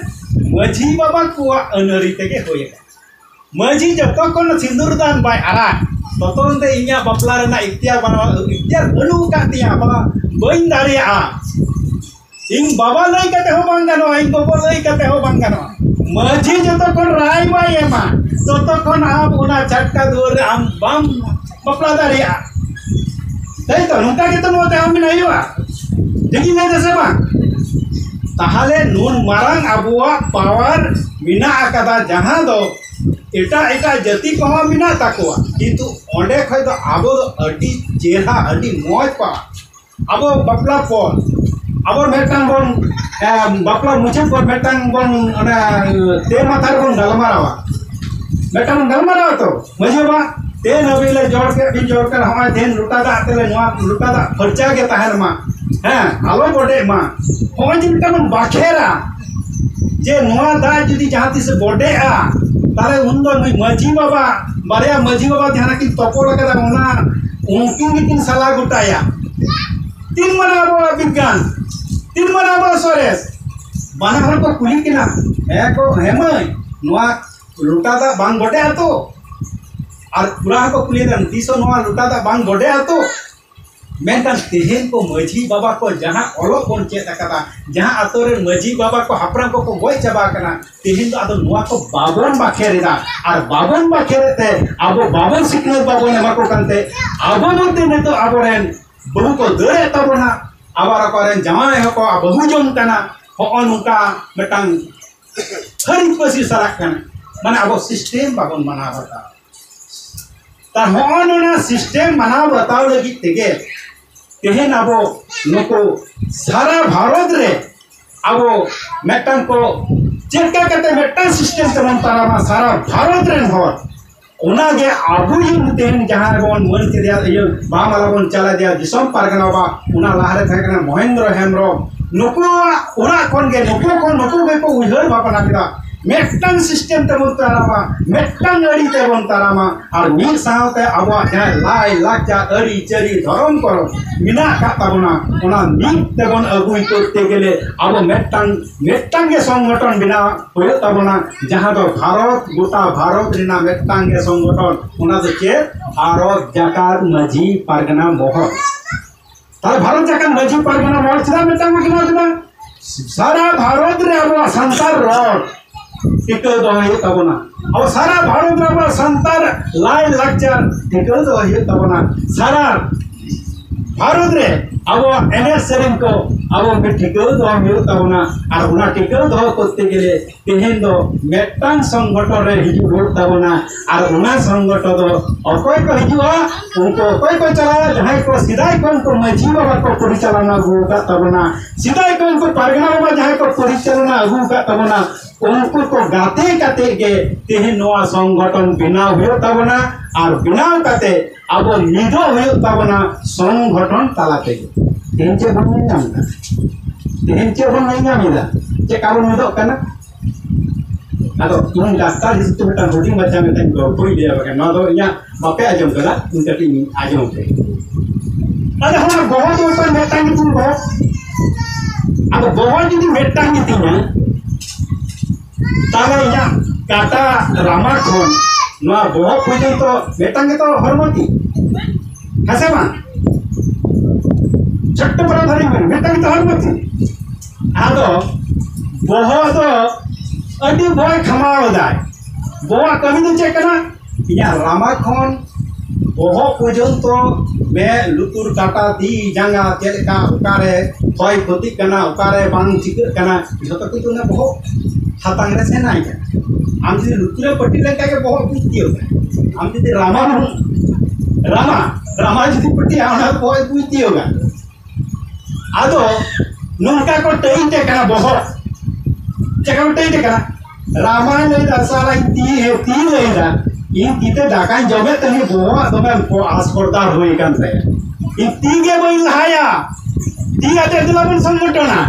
ᱢᱟᱹᱡᱷᱤ ᱵᱟᱵᱟ ᱠᱚᱣᱟᱜ ᱟᱹᱱ ᱟᱹᱨᱤ ᱛᱮᱜᱮ ᱦᱩᱭ ᱟᱠᱟᱱᱟ᱾ ᱢᱟᱹᱡᱷᱤ ᱡᱚᱛᱚ ᱠᱷᱚᱱ ᱥᱤᱸᱫᱩᱨ ᱫᱟᱱ ᱵᱟᱭ ᱟᱨᱟᱜ, ᱛᱚᱛᱚ ᱫᱚ ᱤᱧᱟᱹᱜ ᱵᱟᱯᱞᱟ ᱨᱮᱱᱟᱜ ᱤᱠᱛᱤᱭᱟᱨ ᱵᱟᱹᱱᱩᱜᱼᱟ, ᱤᱠᱛᱤᱭᱟᱨ ᱵᱟᱹᱱᱩᱜ ᱟᱠᱟᱫ ᱛᱤᱧᱟᱹ, ᱵᱟᱵᱟ, ᱵᱟᱹᱧ ᱫᱟᱲᱮᱭᱟᱜᱼᱟ᱾ ᱤᱧ ᱵᱟᱵᱟ ᱞᱟᱹᱭ ᱠᱟᱛᱮ ᱦᱚᱸ ᱵᱟᱝ ᱜᱟᱱᱚᱜᱼᱟ, ᱤᱧ ᱜᱚᱜᱚ ᱞᱟᱹᱭ ᱠᱟᱛᱮ ᱦᱚᱸ ᱵᱟᱝ ᱜᱟᱱᱚᱜᱼᱟ᱾ ᱢᱟᱹᱡᱷᱤ ᱡᱚᱛᱚ ᱠᱷᱚᱱ ᱨᱟᱭ ᱵᱟᱭ ᱮᱢᱟ, ᱛᱚᱛᱚ ᱠᱷᱚᱱ ᱟᱢ ᱚᱱᱟ ᱪᱷᱟᱴᱠᱟ ᱫᱩᱣᱟᱹᱨ ᱨᱮ ᱟᱢ ᱵᱟᱢ ᱵᱟᱯᱞᱟ ᱫᱟᱲᱮᱭᱟᱜᱼᱟ᱾ ᱛᱟᱭ ᱛᱚ? ᱱᱚᱝᱠᱟ ᱜᱮᱛᱚ ᱱᱚᱣᱟ ᱛᱮ ᱟᱢ ᱵᱮᱱᱟᱣ ᱦᱩᱭᱩᱜᱼᱟ᱾ ᱴᱷᱤᱠ ᱤᱧ ᱞᱟᱹᱭ ᱫᱟ ᱥᱮ ᱵᱟᱝ? ᱛᱟᱦᱞᱮ ᱱᱩᱱ ᱢᱟᱨᱟᱝ ᱟᱵᱚᱣᱟᱜ ᱯᱟᱣᱟᱨ ᱢᱮᱱᱟᱜ ᱟᱠᱟᱫᱟ, ᱡᱟᱦᱟᱸ ᱫᱚ ᱮᱴᱟᱜ ᱮᱴᱟᱜ ᱡᱟᱹᱛᱤ ᱠᱚᱦᱚᱸ ᱢᱮᱱᱟᱜ ᱛᱟᱠᱚᱣᱟ, ᱠᱤᱱᱛᱩ ᱚᱸᱰᱮ ᱠᱷᱚᱡ ᱫᱚ ᱟᱵᱚ ᱫᱚ ᱟᱹᱰᱤ ᱪᱮᱦᱨᱟ, ᱟᱹᱰᱤ ᱢᱚᱡᱽ ᱯᱟᱣᱟᱨ᱾ ᱟᱵᱚ ᱵᱟᱯᱞᱟ ᱯᱚᱨ, ᱟᱵᱚ ᱢᱤᱫᱴᱟᱝ ᱵᱚᱱ, ᱮ, ᱵᱟᱯᱞᱟ ᱢᱩᱪᱟᱹᱫ ᱯᱚᱨ ᱢᱤᱫᱴᱟᱝ ᱵᱚᱱ, ᱚᱱᱟ, ᱛᱮ ᱢᱟᱛᱷᱟ ᱨᱮᱵᱚᱱ ᱜᱟᱞᱢᱟᱨᱟᱣᱟ᱾ ᱢᱤᱫᱴᱟᱝ ᱵᱚᱱ ᱜᱟᱞᱢᱟᱨᱟᱣᱟ ᱛᱚ, ᱢᱟᱹᱡᱷᱤ ᱵᱟᱵᱟ, ᱛᱮᱦᱮᱧ ᱦᱟᱹᱵᱤᱡ ᱞᱮ ᱡᱚᱲ ᱠᱮᱫ, ᱵᱤᱱ ᱡᱚᱲ ᱠᱮᱫ, ᱦᱚᱸᱜᱼᱚᱭ ᱛᱮᱦᱮᱧ ᱞᱚᱴᱟ ᱫᱟᱜ ᱛᱮᱞᱮ, ᱱᱚᱣᱟ ᱞᱚᱴᱟ ᱫᱟᱜ ᱯᱷᱟᱨᱪᱟ ᱜᱮ ᱛᱟᱦᱮᱱ ᱢᱟ, ᱦᱮᱸ, ᱟᱞᱚ ᱵᱚᱰᱮᱜ ᱢᱟ᱾ ᱦᱚᱸᱜᱼᱚᱭ ᱡᱮ ᱢᱤᱫᱴᱟᱝ ᱵᱚᱱ ᱵᱟᱠᱷᱮᱨᱟ, ᱡᱮ ᱱᱚᱣᱟ ᱫᱟᱜ ᱡᱩᱫᱤ ᱡᱟᱦᱟᱸ ᱛᱤᱥ ᱵᱚᱰᱮᱜᱼᱟ, ᱛᱟᱦᱞᱮ ᱩᱱᱫᱚ ᱱᱩᱭ ᱢᱟᱹᱡᱷᱤ ᱵᱟᱵᱟ, ᱵᱟᱨᱭᱟ ᱢᱟᱹᱡᱷᱤ ᱵᱟᱵᱟ ᱡᱟᱦᱟᱸ ᱠᱤᱱ ᱛᱚᱯᱚᱞ ᱟᱠᱟᱫᱟ, ᱚᱱᱟ ᱩᱱᱠᱤᱱ ᱜᱮᱠᱤᱱ ᱥᱟᱞᱟ ᱜᱚᱴᱟᱭᱟ᱾ ᱛᱤᱱ ᱢᱟᱨᱟᱝ ᱟᱵᱚᱣᱟᱜ ᱵᱤᱜᱽᱜᱟᱱ, ᱛᱤᱱ ᱢᱟᱨᱟᱝ ᱟᱵᱚᱣᱟᱜ ᱥᱚᱨᱮᱥ᱾ ᱵᱟᱱᱟ ᱦᱚᱲ ᱠᱚ ᱠᱩᱞᱤ ᱠᱤᱱᱟ, ᱦᱮᱸ ᱠᱚ, ᱦᱮᱸ ᱢᱟᱹᱭ, ᱱᱚᱣᱟ ᱞᱚᱴᱟ ᱫᱟᱜ ᱵᱟᱝ ᱵᱚᱰᱮᱜᱼᱟ ᱛᱚ? ᱟᱨ ᱠᱚᱲᱟ ᱦᱚᱸᱠᱚ ᱠᱩᱞᱤᱭᱮᱫᱟ, ᱛᱤᱥ ᱦᱚᱸ ᱱᱚᱣᱟ ᱞᱚᱴᱟ ᱫᱟᱜ ᱵᱟᱝ ᱵᱚᱰᱮᱜᱼᱟ ᱛᱚ? ᱢᱮᱱᱠᱷᱟᱱ ᱛᱮᱦᱮᱧ ᱠᱚ ᱢᱟᱹᱡᱷᱤ ᱵᱟᱵᱟ ᱠᱚ ᱡᱟᱦᱟᱸ ᱚᱞᱚᱜ ᱵᱚᱱ ᱪᱮᱫ ᱟᱠᱟᱫᱟ, ᱡᱟᱦᱟᱸ ᱟᱛᱳ ᱨᱮᱱ ᱢᱟᱹᱡᱷᱤ ᱵᱟᱵᱟ ᱠᱚ ᱦᱟᱯᱲᱟᱢ ᱠᱚᱠᱚ ᱜᱚᱡ ᱪᱟᱵᱟ ᱟᱠᱟᱱᱟ, ᱛᱮᱦᱮᱧ ᱫᱚ ᱟᱫᱚ ᱱᱚᱣᱟ ᱠᱚ ᱵᱟᱵᱚᱱ ᱵᱟᱠᱷᱮᱲ ᱮᱫᱟ ᱟᱨ ᱵᱟᱵᱚᱱ ᱵᱟᱠᱷᱮᱲ ᱮᱫ ᱛᱮ, ᱟᱵᱚ ᱵᱟᱵᱚᱱ ᱥᱤᱠᱷᱱᱟᱹᱛ ᱵᱟᱵᱚᱱ ᱮᱢᱟ ᱠᱚ ᱠᱟᱱᱛᱮ, ᱟᱵᱚ ᱢᱚᱫᱽᱫᱷᱮ ᱱᱤᱛᱚᱜ ᱟᱵᱚᱨᱮᱱ ᱵᱟᱹᱦᱩ ᱠᱚ ᱫᱟᱹᱲᱮᱫ ᱛᱟᱵᱚᱱᱟ, ᱟᱵᱟᱨ ᱚᱠᱚᱭ ᱨᱮᱱ ᱡᱟᱶᱟᱭ ᱦᱚᱸᱠᱚ ᱵᱟᱹᱦᱩ ᱡᱚᱝ ᱠᱟᱱᱟ᱾ ᱦᱚᱸᱜᱼᱚ ᱱᱚᱝᱠᱟ ᱢᱤᱫᱴᱟᱝ ᱦᱟᱹᱨᱤᱡ ᱯᱟᱹᱥᱤ ᱥᱟᱞᱟᱜ ᱠᱟᱱᱟ, ᱢᱟᱱᱮ ᱟᱵᱚ ᱥᱤᱥᱴᱮᱢ ᱵᱟᱵᱚᱱ ᱢᱟᱱᱟᱣ ᱵᱟᱛᱟᱣ᱾ ᱛᱟ ᱦᱚᱸᱜᱼᱚ ᱱᱚᱣᱟ ᱥᱤᱥᱴᱮᱢ ᱢᱟᱱᱟᱣ ᱵᱟᱛᱟᱣ ᱞᱟᱹᱜᱤᱫ ᱛᱮᱜᱮ ᱛᱮᱦᱮᱧ ᱟᱵᱚ ᱱᱩᱠᱩ ᱥᱟᱨᱟ ᱵᱷᱟᱨᱚᱛ ᱨᱮ ᱟᱵᱚ ᱢᱤᱫᱴᱟᱝ ᱠᱚ ᱪᱮᱫ ᱞᱮᱠᱟ ᱠᱟᱛᱮ ᱢᱤᱫᱴᱟᱝ ᱥᱤᱥᱴᱮᱢ ᱛᱮᱵᱚᱱ ᱛᱟᱲᱟᱢᱟ ᱥᱟᱨᱟ ᱵᱷᱟᱨᱚᱛ ᱨᱮᱱ ᱦᱚᱲ, ᱚᱱᱟᱜᱮ ᱟᱵᱚ ᱨᱮᱱ ᱛᱮᱦᱮᱧ ᱡᱟᱦᱟᱸᱭ ᱵᱚᱱ ᱢᱟᱹᱱ ᱠᱮᱫᱮᱭᱟ, ᱤᱭᱟᱹ, ᱵᱟᱝ ᱟᱞᱚ ᱵᱚᱱ ᱪᱟᱞᱟᱣ ᱫᱮᱭᱟ, ᱫᱤᱥᱚᱢ ᱯᱟᱨᱜᱟᱱᱟ ᱵᱟ, ᱚᱱᱟ ᱞᱟᱦᱟᱨᱮ ᱛᱟᱦᱮᱸ ᱠᱟᱱᱟ ᱢᱚᱦᱮᱱᱫᱨᱚ ᱦᱮᱢᱵᱨᱚᱢ᱾ ᱱᱩᱠᱩᱣᱟᱜ ᱚᱲᱟᱜ ᱠᱷᱚᱱ ᱜᱮ ᱱᱩᱠᱩ ᱠᱚ, ᱱᱩᱠᱩ ᱜᱮᱠᱚ ᱩᱭᱦᱟᱹᱨ ᱵᱷᱟᱵᱽᱱᱟ ᱠᱮᱫᱟ, ᱢᱤᱫᱴᱟᱝ ᱥᱤᱥᱴᱮᱢ ᱛᱮᱵᱚᱱ ᱛᱟᱲᱟᱢᱟ, ᱢᱤᱫᱴᱟᱝ ᱟᱹᱨᱤ ᱛᱮᱵᱚᱱ ᱛᱟᱲᱟᱢᱟ, ᱟᱨ ᱢᱤᱫ ᱥᱟᱶᱛᱮ ᱟᱵᱚᱣᱟᱜ ᱡᱟᱦᱟᱸ ᱞᱟᱭ ᱞᱟᱠᱪᱟᱨ, ᱟᱹᱨᱤᱪᱟᱹᱞᱤ, ᱫᱷᱚᱨᱚᱢ ᱠᱚᱨᱚᱢ ᱢᱮᱱᱟᱜ ᱟᱠᱟᱫ ᱛᱟᱵᱚᱱᱟ, ᱚᱱᱟ ᱢᱤᱫ ᱛᱮᱵᱚᱱ ᱟᱹᱜᱩᱭ ᱠᱚᱨᱛᱮ ᱜᱮᱞᱮ ᱟᱵᱚ ᱢᱤᱫᱴᱟᱝ, ᱢᱤᱫᱴᱟᱝ ᱜᱮ ᱥᱚᱝᱜᱚᱴᱷᱚᱱ ᱵᱮᱱᱟᱣ ᱦᱩᱭᱩᱜ ᱛᱟᱵᱚᱱᱟ, ᱡᱟᱦᱟᱸ ᱫᱚ ᱵᱷᱟᱨᱚᱛ, ᱜᱚᱴᱟ ᱵᱷᱟᱨᱚᱛ ᱨᱮᱱᱟᱜ ᱢᱤᱫᱴᱟᱝ ᱜᱮ ᱥᱚᱝᱜᱚᱴᱷᱚᱱ, ᱚᱱᱟ ᱫᱚ ᱪᱮᱫ? ᱵᱷᱟᱨᱚᱛ ᱡᱟᱠᱟᱛ ᱢᱟᱹᱡᱷᱤ ᱯᱟᱨᱜᱟᱱᱟ ᱢᱚᱦᱚᱞ᱾ ᱛᱟᱦᱞᱮ ᱵᱷᱟᱨᱚᱛ ᱡᱟᱠᱟᱛ ᱢᱟᱹᱡᱷᱤ ᱯᱟᱨᱜᱟᱱᱟ ᱢᱚᱦᱚᱞ ᱪᱮᱫᱟᱜ ᱢᱤᱫᱴᱟᱝ ᱵᱚᱱ ᱵᱮᱱᱟᱣ ᱠᱮᱫᱟ? ᱥᱟᱨᱟ ᱵᱷᱟᱨᱚᱛ ᱨᱮ ᱟᱵᱚᱣᱟᱜ ᱥᱟᱱᱛᱟᱲ ᱨᱚᱲ ᱴᱤᱠᱟᱹᱣ ᱫᱚᱦᱚ ᱦᱩᱭᱩᱜ ᱛᱟᱵᱚᱱᱟ᱾ ᱟᱵᱚ ᱥᱟᱨᱟ ᱵᱷᱟᱨᱚᱛ ᱨᱮ ᱟᱵᱚᱣᱟᱜ ᱥᱟᱱᱛᱟᱲ ᱞᱟᱭ ᱞᱟᱠᱪᱟᱨ ᱴᱤᱠᱟᱹᱣ ᱫᱚᱦᱚ ᱦᱩᱭᱩᱜ ᱛᱟᱵᱚᱱᱟ᱾ ᱥᱟᱨᱟ ᱵᱷᱟᱨᱚᱛ ᱨᱮ ᱟᱵᱚᱣᱟᱜ ᱮᱱᱮᱡ ᱥᱮᱨᱮᱧ ᱠᱚ ᱟᱵᱚ ᱜᱮ ᱴᱤᱠᱟᱹᱣ ᱫᱚᱦᱚ ᱦᱩᱭᱩᱜ ᱛᱟᱵᱚᱱᱟ᱾ ᱟᱨ ᱚᱱᱟ ᱴᱤᱠᱟᱹᱣ ᱫᱚᱦᱚ ᱠᱚᱨᱛᱮ ᱜᱮᱞᱮ ᱛᱮᱦᱮᱧ ᱫᱚ ᱢᱤᱫᱴᱟᱝ ᱥᱚᱝᱜᱚᱴᱷᱚᱱ ᱨᱮ ᱦᱤᱡᱩᱜ ᱦᱩᱭᱩᱜ ᱛᱟᱵᱚᱱᱟ᱾ ᱟᱨ ᱚᱱᱟ ᱥᱚᱝᱜᱚᱴᱷᱚᱱ ᱫᱚ ᱚᱠᱚᱭ ᱠᱚ ᱦᱤᱡᱩᱜᱼᱟ, ᱩᱱᱠᱩ ᱚᱠᱚᱭ ᱠᱚ ᱪᱟᱞᱟᱜᱼᱟ, ᱡᱟᱦᱟᱸᱭ ᱠᱚ ᱥᱮᱫᱟᱭ ᱠᱷᱚᱱ ᱠᱚ ᱢᱟᱹᱡᱷᱤ ᱵᱟᱵᱟ ᱠᱚ ᱯᱚᱨᱤᱪᱟᱞᱚᱱᱟ ᱟᱹᱜᱩ ᱟᱠᱟᱫ ᱛᱟᱵᱚᱱᱟ, ᱥᱮᱫᱟᱭ ᱠᱷᱚᱱ ᱠᱚ ᱯᱟᱨᱜᱟᱱᱟ ᱵᱟᱵᱟ ᱡᱟᱦᱟᱸᱭ ᱠᱚ ᱯᱚᱨᱤᱪᱟᱞᱚᱱᱟ ᱟᱹᱜᱩ ᱟᱠᱟᱫ ᱛᱟᱵᱚᱱᱟ, ᱩᱱᱠᱩ ᱠᱚ ᱜᱟᱛᱮ ᱠᱟᱛᱮ ᱜᱮ ᱛᱮᱦᱮᱧ ᱱᱚᱣᱟ ᱥᱚᱝᱜᱚᱴᱷᱚᱱ ᱵᱮᱱᱟᱣ ᱦᱩᱭᱩᱜ ᱛᱟᱵᱚᱱᱟ᱾ ᱟᱨ ᱵᱮᱱᱟᱣ ᱠᱟᱛᱮ ᱟᱵᱚ ᱢᱤᱫᱚᱜ ᱦᱩᱭᱩᱜ ᱛᱟᱵᱚᱱᱟ ᱥᱚᱝᱜᱚᱴᱷᱚᱱ ᱛᱟᱞᱟ ᱛᱮᱜᱮ᱾ ᱛᱮᱦᱮᱧ ᱪᱮᱫ ᱵᱚᱱ ᱧᱮᱞ ᱧᱟᱢ ᱮᱫᱟ? ᱛᱮᱦᱮᱧ ᱪᱮᱫ ᱵᱚᱱ ᱧᱮᱞ ᱧᱟᱢ ᱮᱫᱟ? ᱪᱮᱫ ᱠᱟ ᱵᱚᱱ ᱢᱤᱫᱚᱜ ᱠᱟᱱᱟ? ᱟᱫᱚ ᱤᱧ ᱰᱟᱠᱛᱟᱨ ᱦᱤᱥᱟᱹᱵ ᱛᱮ ᱢᱤᱫᱴᱟᱝ ᱦᱩᱰᱤᱧ ᱢᱟᱪᱷᱟ ᱢᱤᱫᱴᱟᱝ ᱜᱚᱞᱯᱚᱧ ᱞᱟᱹᱭᱟ, ᱵᱟᱠᱷᱟᱱ ᱱᱚᱣᱟ ᱫᱚ ᱤᱧᱟᱹᱜ ᱵᱟᱯᱮ ᱟᱸᱡᱚᱢ ᱠᱟᱫᱟ, ᱤᱧ ᱠᱟᱹᱴᱤᱡ ᱤᱧ ᱟᱸᱡᱚᱢ ᱯᱮ᱾ ᱟᱫᱚ ᱦᱚᱸ ᱵᱚᱦᱚᱜ ᱫᱚ ᱚᱠᱚᱭ ᱢᱤᱫᱴᱟᱝ ᱜᱮᱛᱤᱧ ᱵᱚᱦᱚᱜ? ᱟᱫᱚ ᱵᱚᱦᱚᱜ ᱡᱩᱫᱤ ᱢᱤᱫᱴᱟᱝ ᱜᱮᱛᱤᱧᱟ, ᱛᱟᱦᱞᱮ ᱤᱧᱟᱹᱜ ᱠᱟᱴᱟ ᱨᱟᱢᱟ ᱠᱷᱚᱱ ᱱᱚᱣᱟ ᱵᱚᱦᱚᱜ ᱯᱚᱨᱡᱚᱱᱛᱚ ᱢᱤᱫᱴᱟᱝ ᱜᱮᱛᱚ ᱦᱚᱲᱢᱚ ᱛᱤᱧ, ᱦᱮᱸ ᱥᱮ ᱵᱟᱝ? ᱪᱷᱳᱴᱴᱚ ᱯᱟᱨᱟ ᱫᱷᱟᱨᱮ ᱢᱮ, ᱢᱤᱫᱴᱟᱝ ᱜᱮᱛᱚ ᱦᱚᱲᱢᱚ ᱛᱤᱧ᱾ ᱟᱫᱚ ᱵᱚᱦᱚᱜ ᱫᱚ ᱟᱹᱰᱤ ᱵᱚᱭ ᱠᱷᱟᱢᱟᱣ ᱮᱫᱟᱭ᱾ ᱵᱚᱦᱚᱜ ᱠᱟᱹᱢᱤ ᱫᱚ ᱪᱮᱫ ᱠᱟᱱᱟ? ᱤᱧᱟᱹᱜ ᱨᱟᱢᱟ ᱠᱷᱚᱱ ᱵᱚᱦᱚᱜ ᱯᱚᱨᱡᱚᱱᱛᱚ, ᱢᱮᱫ, ᱞᱩᱛᱩᱨ, ᱠᱟᱴᱟ, ᱛᱤ, ᱡᱟᱸᱜᱟ, ᱪᱮᱫ ᱞᱮᱠᱟ, ᱚᱠᱟᱨᱮ ᱠᱷᱚᱭ ᱠᱷᱚᱛᱤᱜ ᱠᱟᱱᱟ, ᱚᱠᱟᱨᱮ ᱵᱟᱝ ᱪᱤᱠᱟᱹᱜ ᱠᱟᱱᱟ, ᱡᱷᱚᱛᱚ ᱠᱤᱪᱷᱩ ᱚᱱᱟ ᱵᱚᱦᱚᱜ ᱦᱟᱛᱟᱝ ᱨᱮ ᱥᱮᱱᱟᱭ ᱠᱟᱱᱟ᱾ ᱟᱢ ᱡᱩᱫᱤ ᱞᱩᱛᱩᱨ ᱨᱮ ᱯᱟᱹᱴᱤ ᱞᱮᱱᱠᱷᱟᱱ ᱜᱮ ᱵᱚᱦᱚᱜ ᱵᱩᱡᱽ ᱛᱤᱭᱳᱜᱟ᱾ ᱟᱢ ᱡᱩᱫᱤ ᱨᱟᱢᱟ ᱦᱚᱸ, ᱨᱟᱢᱟ, ᱨᱟᱢᱟ ᱡᱩᱫᱤ ᱯᱟᱹᱴᱤᱜᱼᱟ, ᱚᱱᱟ ᱵᱚᱦᱚᱜ ᱵᱩᱡᱽ ᱛᱤᱭᱳᱜᱟ᱾ ᱟᱫᱚ ᱱᱚᱝᱠᱟ ᱠᱚ ᱴᱟᱹᱭᱤᱴ ᱮ ᱠᱟᱱᱟ ᱵᱚᱦᱚᱜ᱾ ᱪᱮᱫ ᱠᱚ ᱴᱟᱹᱭᱤᱴ ᱮ ᱠᱟᱱᱟ? ᱨᱟᱢᱟᱭ ᱞᱟᱹᱭᱫᱟ, "ᱥᱟᱞᱟ ᱤᱧ ᱛᱤ, ᱮ, ᱛᱤ ᱞᱟᱹᱭᱫᱟ, ᱤᱧ ᱛᱤ ᱛᱮ ᱫᱟᱠᱟᱧ ᱡᱚᱢᱮᱫ ᱛᱟᱦᱮᱸᱫ, ᱵᱚᱦᱚᱜ ᱫᱚᱢᱮ ᱠᱚ ᱟᱥᱯᱚᱨᱫᱟ ᱦᱩᱭ ᱠᱟᱱ ᱛᱟᱭᱟ᱾ ᱤᱧ ᱛᱤ ᱜᱮ ᱵᱟᱹᱧ ᱞᱟᱦᱟᱭᱟ, ᱛᱤ ᱟᱛᱮ ᱫᱮᱞᱟ ᱵᱚᱱ ᱥᱚᱝᱜᱚᱴᱷᱚᱱᱟ᱾"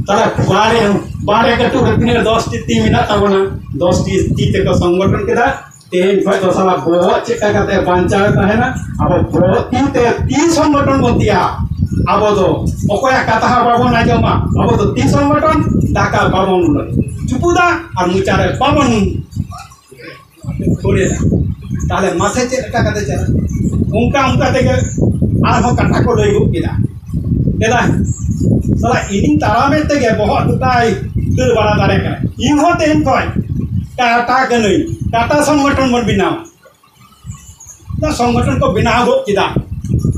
ᱛᱟᱦᱞᱮ ᱵᱟᱲᱮ, ᱵᱟᱲᱮ ᱠᱟᱹᱴᱩᱵ ᱨᱮ ᱛᱤᱱᱟᱹᱜ ᱫᱚᱥ ᱴᱤ ᱛᱤ ᱢᱮᱱᱟᱜ ᱛᱟᱵᱚᱱᱟ, ᱫᱚᱥ ᱴᱤ ᱛᱤ ᱛᱮᱠᱚ ᱥᱚᱝᱜᱚᱴᱷᱚᱱ ᱠᱮᱫᱟ᱾ ᱛᱮᱦᱮᱧ ᱠᱷᱚᱱ ᱫᱚ ᱥᱟᱞᱟ ᱵᱚᱦᱚᱜ ᱪᱮᱫ ᱞᱮᱠᱟ ᱠᱟᱛᱮ ᱵᱟᱧᱪᱟᱣ ᱛᱟᱦᱮᱱᱟ? ᱟᱵᱚ ᱵᱚᱦᱚᱜ ᱛᱤ ᱛᱮ ᱛᱤ ᱥᱚᱝᱜᱚᱴᱷᱚᱱ ᱵᱚᱱ ᱛᱮᱭᱟ᱾ ᱟᱵᱚ ᱫᱚ ᱚᱠᱚᱭᱟᱜ ᱠᱟᱛᱷᱟ ᱦᱚᱸ ᱵᱟᱵᱚᱱ ᱟᱸᱡᱚᱢᱟ᱾ ᱟᱵᱚ ᱫᱚ ᱛᱤ ᱥᱚᱝᱜᱚᱴᱷᱚᱱ, ᱫᱟᱠᱟ ᱵᱟᱵᱚᱱ ᱪᱩᱯᱩᱫᱟ ᱟᱨ ᱢᱚᱪᱟ ᱨᱮ ᱵᱟᱵᱚᱱ ᱠᱷᱳᱞᱮᱫᱟ᱾ ᱛᱟᱦᱞᱮ ᱢᱟᱥᱮ ᱪᱮᱫ ᱞᱮᱠᱟ ᱠᱟᱛᱮ ᱪᱟᱞᱟᱜᱼᱟ? ᱚᱱᱠᱟ ᱚᱱᱠᱟ ᱛᱮᱜᱮ ᱟᱨᱦᱚᱸ ᱠᱟᱛᱷᱟ ᱠᱚ ᱞᱟᱹᱭ ᱜᱚᱫ ᱠᱮᱫᱟ᱾ ᱫᱮᱞᱟ, ᱥᱟᱞᱟ ᱤᱧᱤᱧ ᱛᱟᱲᱟᱢᱮᱫ ᱛᱮᱜᱮ ᱵᱚᱦᱚᱜ ᱜᱚᱴᱟᱭ ᱫᱟᱹᱲ ᱵᱟᱲᱟ ᱫᱟᱲᱮ ᱠᱟᱱᱟ᱾ ᱤᱧ ᱦᱚᱸ ᱛᱮᱦᱮᱧ ᱠᱷᱚᱱ ᱠᱟᱴᱟ ᱠᱟᱹᱱᱟᱹᱧ, ᱠᱟᱴᱟ ᱥᱚᱝᱜᱚᱴᱷᱚᱱ ᱵᱚᱱ ᱵᱮᱱᱟᱣᱟ᱾ ᱚᱱᱟ ᱥᱚᱝᱜᱚᱴᱷᱚᱱ ᱠᱚ ᱵᱮᱱᱟᱣ ᱜᱚᱫ ᱠᱮᱫᱟ᱾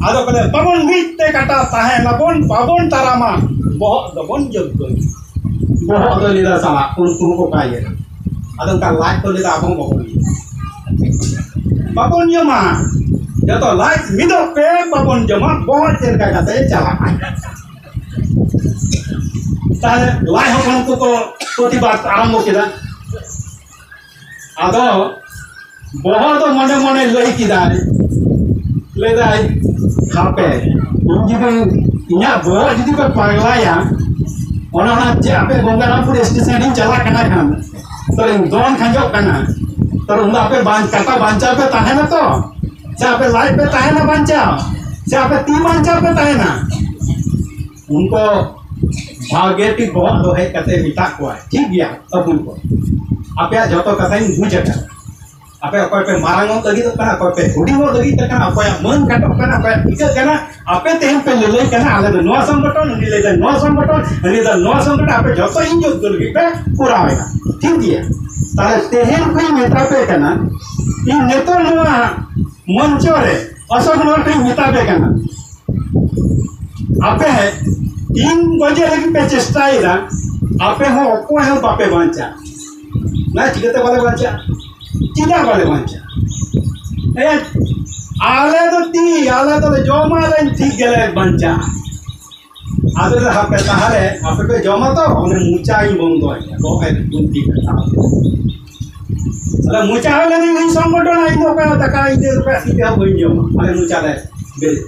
ᱟᱫᱚ ᱠᱚ ᱞᱟᱹᱭᱟ, ᱵᱟᱵᱚᱱ ᱢᱤᱫ ᱛᱮ ᱠᱟᱴᱟ ᱛᱟᱦᱮᱱᱟᱵᱚᱱ, ᱵᱟᱵᱚᱱ ᱛᱟᱲᱟᱢᱟ, ᱵᱚᱦᱚᱜ ᱫᱚᱵᱚᱱ ᱡᱚᱢ ᱠᱚᱣᱟ᱾ ᱵᱚᱦᱚᱜ ᱫᱚ ᱞᱟᱹᱭᱫᱟ ᱥᱟᱞᱟ, ᱩᱱᱠᱩ ᱦᱚᱸᱠᱚ ᱠᱟᱭ ᱜᱮᱭᱟ᱾ ᱟᱫᱚ ᱚᱱᱠᱟ ᱞᱟᱡ ᱫᱚ ᱞᱟᱹᱭᱫᱟ ᱟᱵᱚ ᱦᱚᱸ ᱵᱟᱵᱚᱱ ᱡᱚᱢᱟ᱾ ᱵᱟᱵᱚᱱ ᱡᱚᱢᱟ᱾ ᱡᱚᱛᱚ ᱞᱟᱡ ᱢᱤᱫᱚᱜ ᱯᱮ, ᱵᱟᱵᱚᱱ ᱡᱚᱢᱟ, ᱵᱚᱦᱚᱜ ᱪᱮᱫ ᱞᱮᱠᱟ ᱠᱟᱛᱮ ᱪᱟᱞᱟᱜᱼᱟ? ᱛᱟᱦᱞᱮ ᱞᱟᱡ ᱦᱚᱯᱚᱱ ᱠᱚᱠᱚ ᱯᱨᱚᱛᱤᱵᱟᱫ ᱟᱨᱟᱢᱵᱷᱚ ᱠᱮᱫᱟ᱾ ᱟᱫᱚ ᱵᱚᱦᱚᱜ ᱫᱚ ᱢᱚᱱᱮ ᱢᱚᱱᱮ ᱞᱟᱹᱭ ᱠᱮᱫᱟᱭ, ᱞᱟᱹᱭᱫᱟᱭ, ᱦᱟᱯᱮ, ᱤᱧ ᱡᱩᱫᱤ, ᱤᱧᱟᱹᱜ ᱵᱚᱦᱚᱜ ᱡᱩᱫᱤ ᱯᱮ ᱯᱟᱜᱽᱞᱟᱭᱟ, ᱚᱱᱟ ᱚᱱᱟ ᱪᱮᱫ ᱟᱯᱮ ᱜᱚᱝᱜᱟᱨᱟᱢᱯᱩᱨ ᱥᱴᱮᱥᱚᱱ ᱨᱤᱧ ᱪᱟᱞᱟᱜ ᱠᱟᱱᱟ ᱠᱷᱟᱱ, ᱛᱚ ᱤᱧ ᱫᱚᱱ ᱠᱷᱟᱸᱡᱚᱜ ᱠᱟᱱᱟ, ᱛᱚ ᱩᱱᱫᱚ ᱟᱯᱮ ᱵᱟᱧ-, ᱠᱟᱴᱟ ᱵᱟᱧᱪᱟᱣ ᱯᱮ ᱛᱟᱦᱮᱱᱟ ᱛᱚ? ᱥᱮ ᱟᱯᱮ ᱞᱟᱡ ᱯᱮ ᱛᱟᱦᱮᱱᱟ ᱵᱟᱧᱪᱟᱣ? ᱥᱮ ᱟᱯᱮ ᱛᱤ ᱵᱟᱧᱪᱟᱣ ᱯᱮ ᱛᱟᱦᱮᱱᱟ? ᱩᱱᱠᱩ ᱵᱷᱟᱜᱮ ᱴᱷᱤᱠ ᱵᱚᱦᱚᱜ ᱫᱚ ᱦᱮᱡ ᱠᱟᱛᱮ ᱢᱮᱛᱟᱜ ᱠᱚᱣᱟ, ᱴᱷᱤᱠ ᱜᱮᱭᱟ ᱛᱟᱵᱚᱱ ᱠᱚ, ᱟᱯᱮᱭᱟᱜ ᱡᱚᱛᱚ ᱠᱟᱛᱷᱟᱧ ᱵᱩᱡᱽ ᱟᱠᱟᱫᱟ᱾ ᱟᱯᱮ ᱚᱠᱚᱭ ᱯᱮ ᱢᱟᱨᱟᱝᱚᱜ ᱞᱟᱹᱜᱤᱫᱚᱜ ᱠᱟᱱᱟ, ᱚᱠᱚᱭ ᱯᱮ ᱦᱩᱰᱤᱧᱚᱜ ᱞᱟᱹᱜᱤᱫ ᱠᱟᱱᱟ, ᱚᱠᱚᱭᱟᱜ ᱢᱟᱹᱱ ᱜᱷᱟᱴᱚᱜ ᱠᱟᱱᱟ, ᱚᱠᱚᱭᱟᱜ ᱴᱷᱤᱠᱟᱹᱜ ᱠᱟᱱᱟ, ᱟᱯᱮ ᱛᱮᱦᱮᱧ ᱯᱮ ᱞᱟᱹᱞᱟᱹᱭ ᱠᱟᱱᱟ, ᱟᱞᱮ ᱫᱚ ᱱᱚᱣᱟ ᱥᱚᱝᱜᱚᱴᱷᱚᱱ, ᱩᱱᱤ ᱞᱟᱹᱭ ᱫᱟ ᱱᱚᱣᱟ ᱥᱚᱝᱜᱚᱴᱷᱚᱱ, ᱩᱱᱤ ᱫᱚ ᱱᱚᱣᱟ ᱥᱚᱝᱜᱚᱴᱷᱚᱱ, ᱟᱯᱮ ᱡᱚᱛᱚ ᱤᱧ ᱡᱩᱛ ᱞᱟᱹᱜᱤᱫ ᱯᱮ ᱠᱚᱨᱟᱣ ᱮᱫᱟ᱾ ᱴᱷᱤᱠ ᱜᱮᱭᱟ, ᱛᱟᱦᱞᱮ ᱛᱮᱦᱮᱧ ᱠᱷᱚᱱ ᱤᱧ ᱢᱮᱛᱟ ᱯᱮ ᱠᱟᱱᱟ, ᱤᱧ ᱱᱤᱛᱚᱜ ᱱᱚᱣᱟ ᱢᱚᱧᱪᱚ ᱨᱮ ᱚᱥᱳᱠ ᱱᱚᱜᱚᱨ ᱴᱷᱮᱱ ᱢᱮᱛᱟ ᱯᱮ ᱠᱟᱱᱟ, ᱟᱯᱮ ᱛᱤᱱ ᱵᱟᱡᱮ ᱞᱟᱹᱜᱤᱫ ᱯᱮ ᱪᱮᱥᱴᱟᱭᱮᱫᱟ, ᱟᱯᱮ ᱦᱚᱸ ᱚᱠᱚᱭ ᱦᱚᱸ ᱵᱟᱯᱮ ᱵᱟᱧᱪᱟᱜᱼᱟ᱾ ᱱᱟ ᱪᱤᱠᱟᱹᱛᱮ ᱵᱟᱞᱮ ᱵᱟᱧᱪᱟᱜᱼᱟ? ᱪᱮᱫᱟᱜ ᱵᱟᱞᱮ ᱵᱟᱧᱪᱟᱜᱼᱟ? ᱦᱮᱸ, ᱟᱞᱮ ᱫᱚ ᱛᱤ, ᱟᱞᱮ ᱫᱚᱞᱮ ᱡᱚᱢᱟ, ᱟᱞᱮ ᱴᱷᱤᱠ ᱜᱮᱞᱮ ᱵᱟᱧᱪᱟᱜᱼᱟ᱾ ᱟᱫᱚ ᱞᱮ ᱦᱟᱯᱮ ᱛᱟᱦᱞᱮ, ᱟᱯᱮ ᱯᱮ ᱡᱚᱢᱟ ᱛᱚ, ᱚᱱᱮ ᱢᱚᱪᱟᱧ ᱵᱚᱱᱫᱚᱭᱟ, ᱵᱚᱦᱚᱜ ᱮ ᱵᱩᱫᱽᱫᱷᱤ ᱠᱟᱛᱷᱟ᱾ ᱟᱫᱚ ᱢᱚᱪᱟ ᱦᱚᱸ ᱞᱟᱹᱜᱤᱫ ᱤᱧ ᱥᱚᱝᱜᱚᱴᱷᱚᱱᱟ, ᱤᱧ ᱫᱚ ᱚᱠᱟ ᱫᱟᱠᱟ ᱤᱧ ᱫᱚ ᱚᱠᱟ ᱥᱤᱫᱷᱟᱹ ᱦᱚᱸ ᱵᱟᱹᱧ ᱡᱚᱢᱟ, ᱢᱟᱱᱮ ᱢᱚᱪᱟ ᱨᱮ ᱵᱮᱨᱮᱫ᱾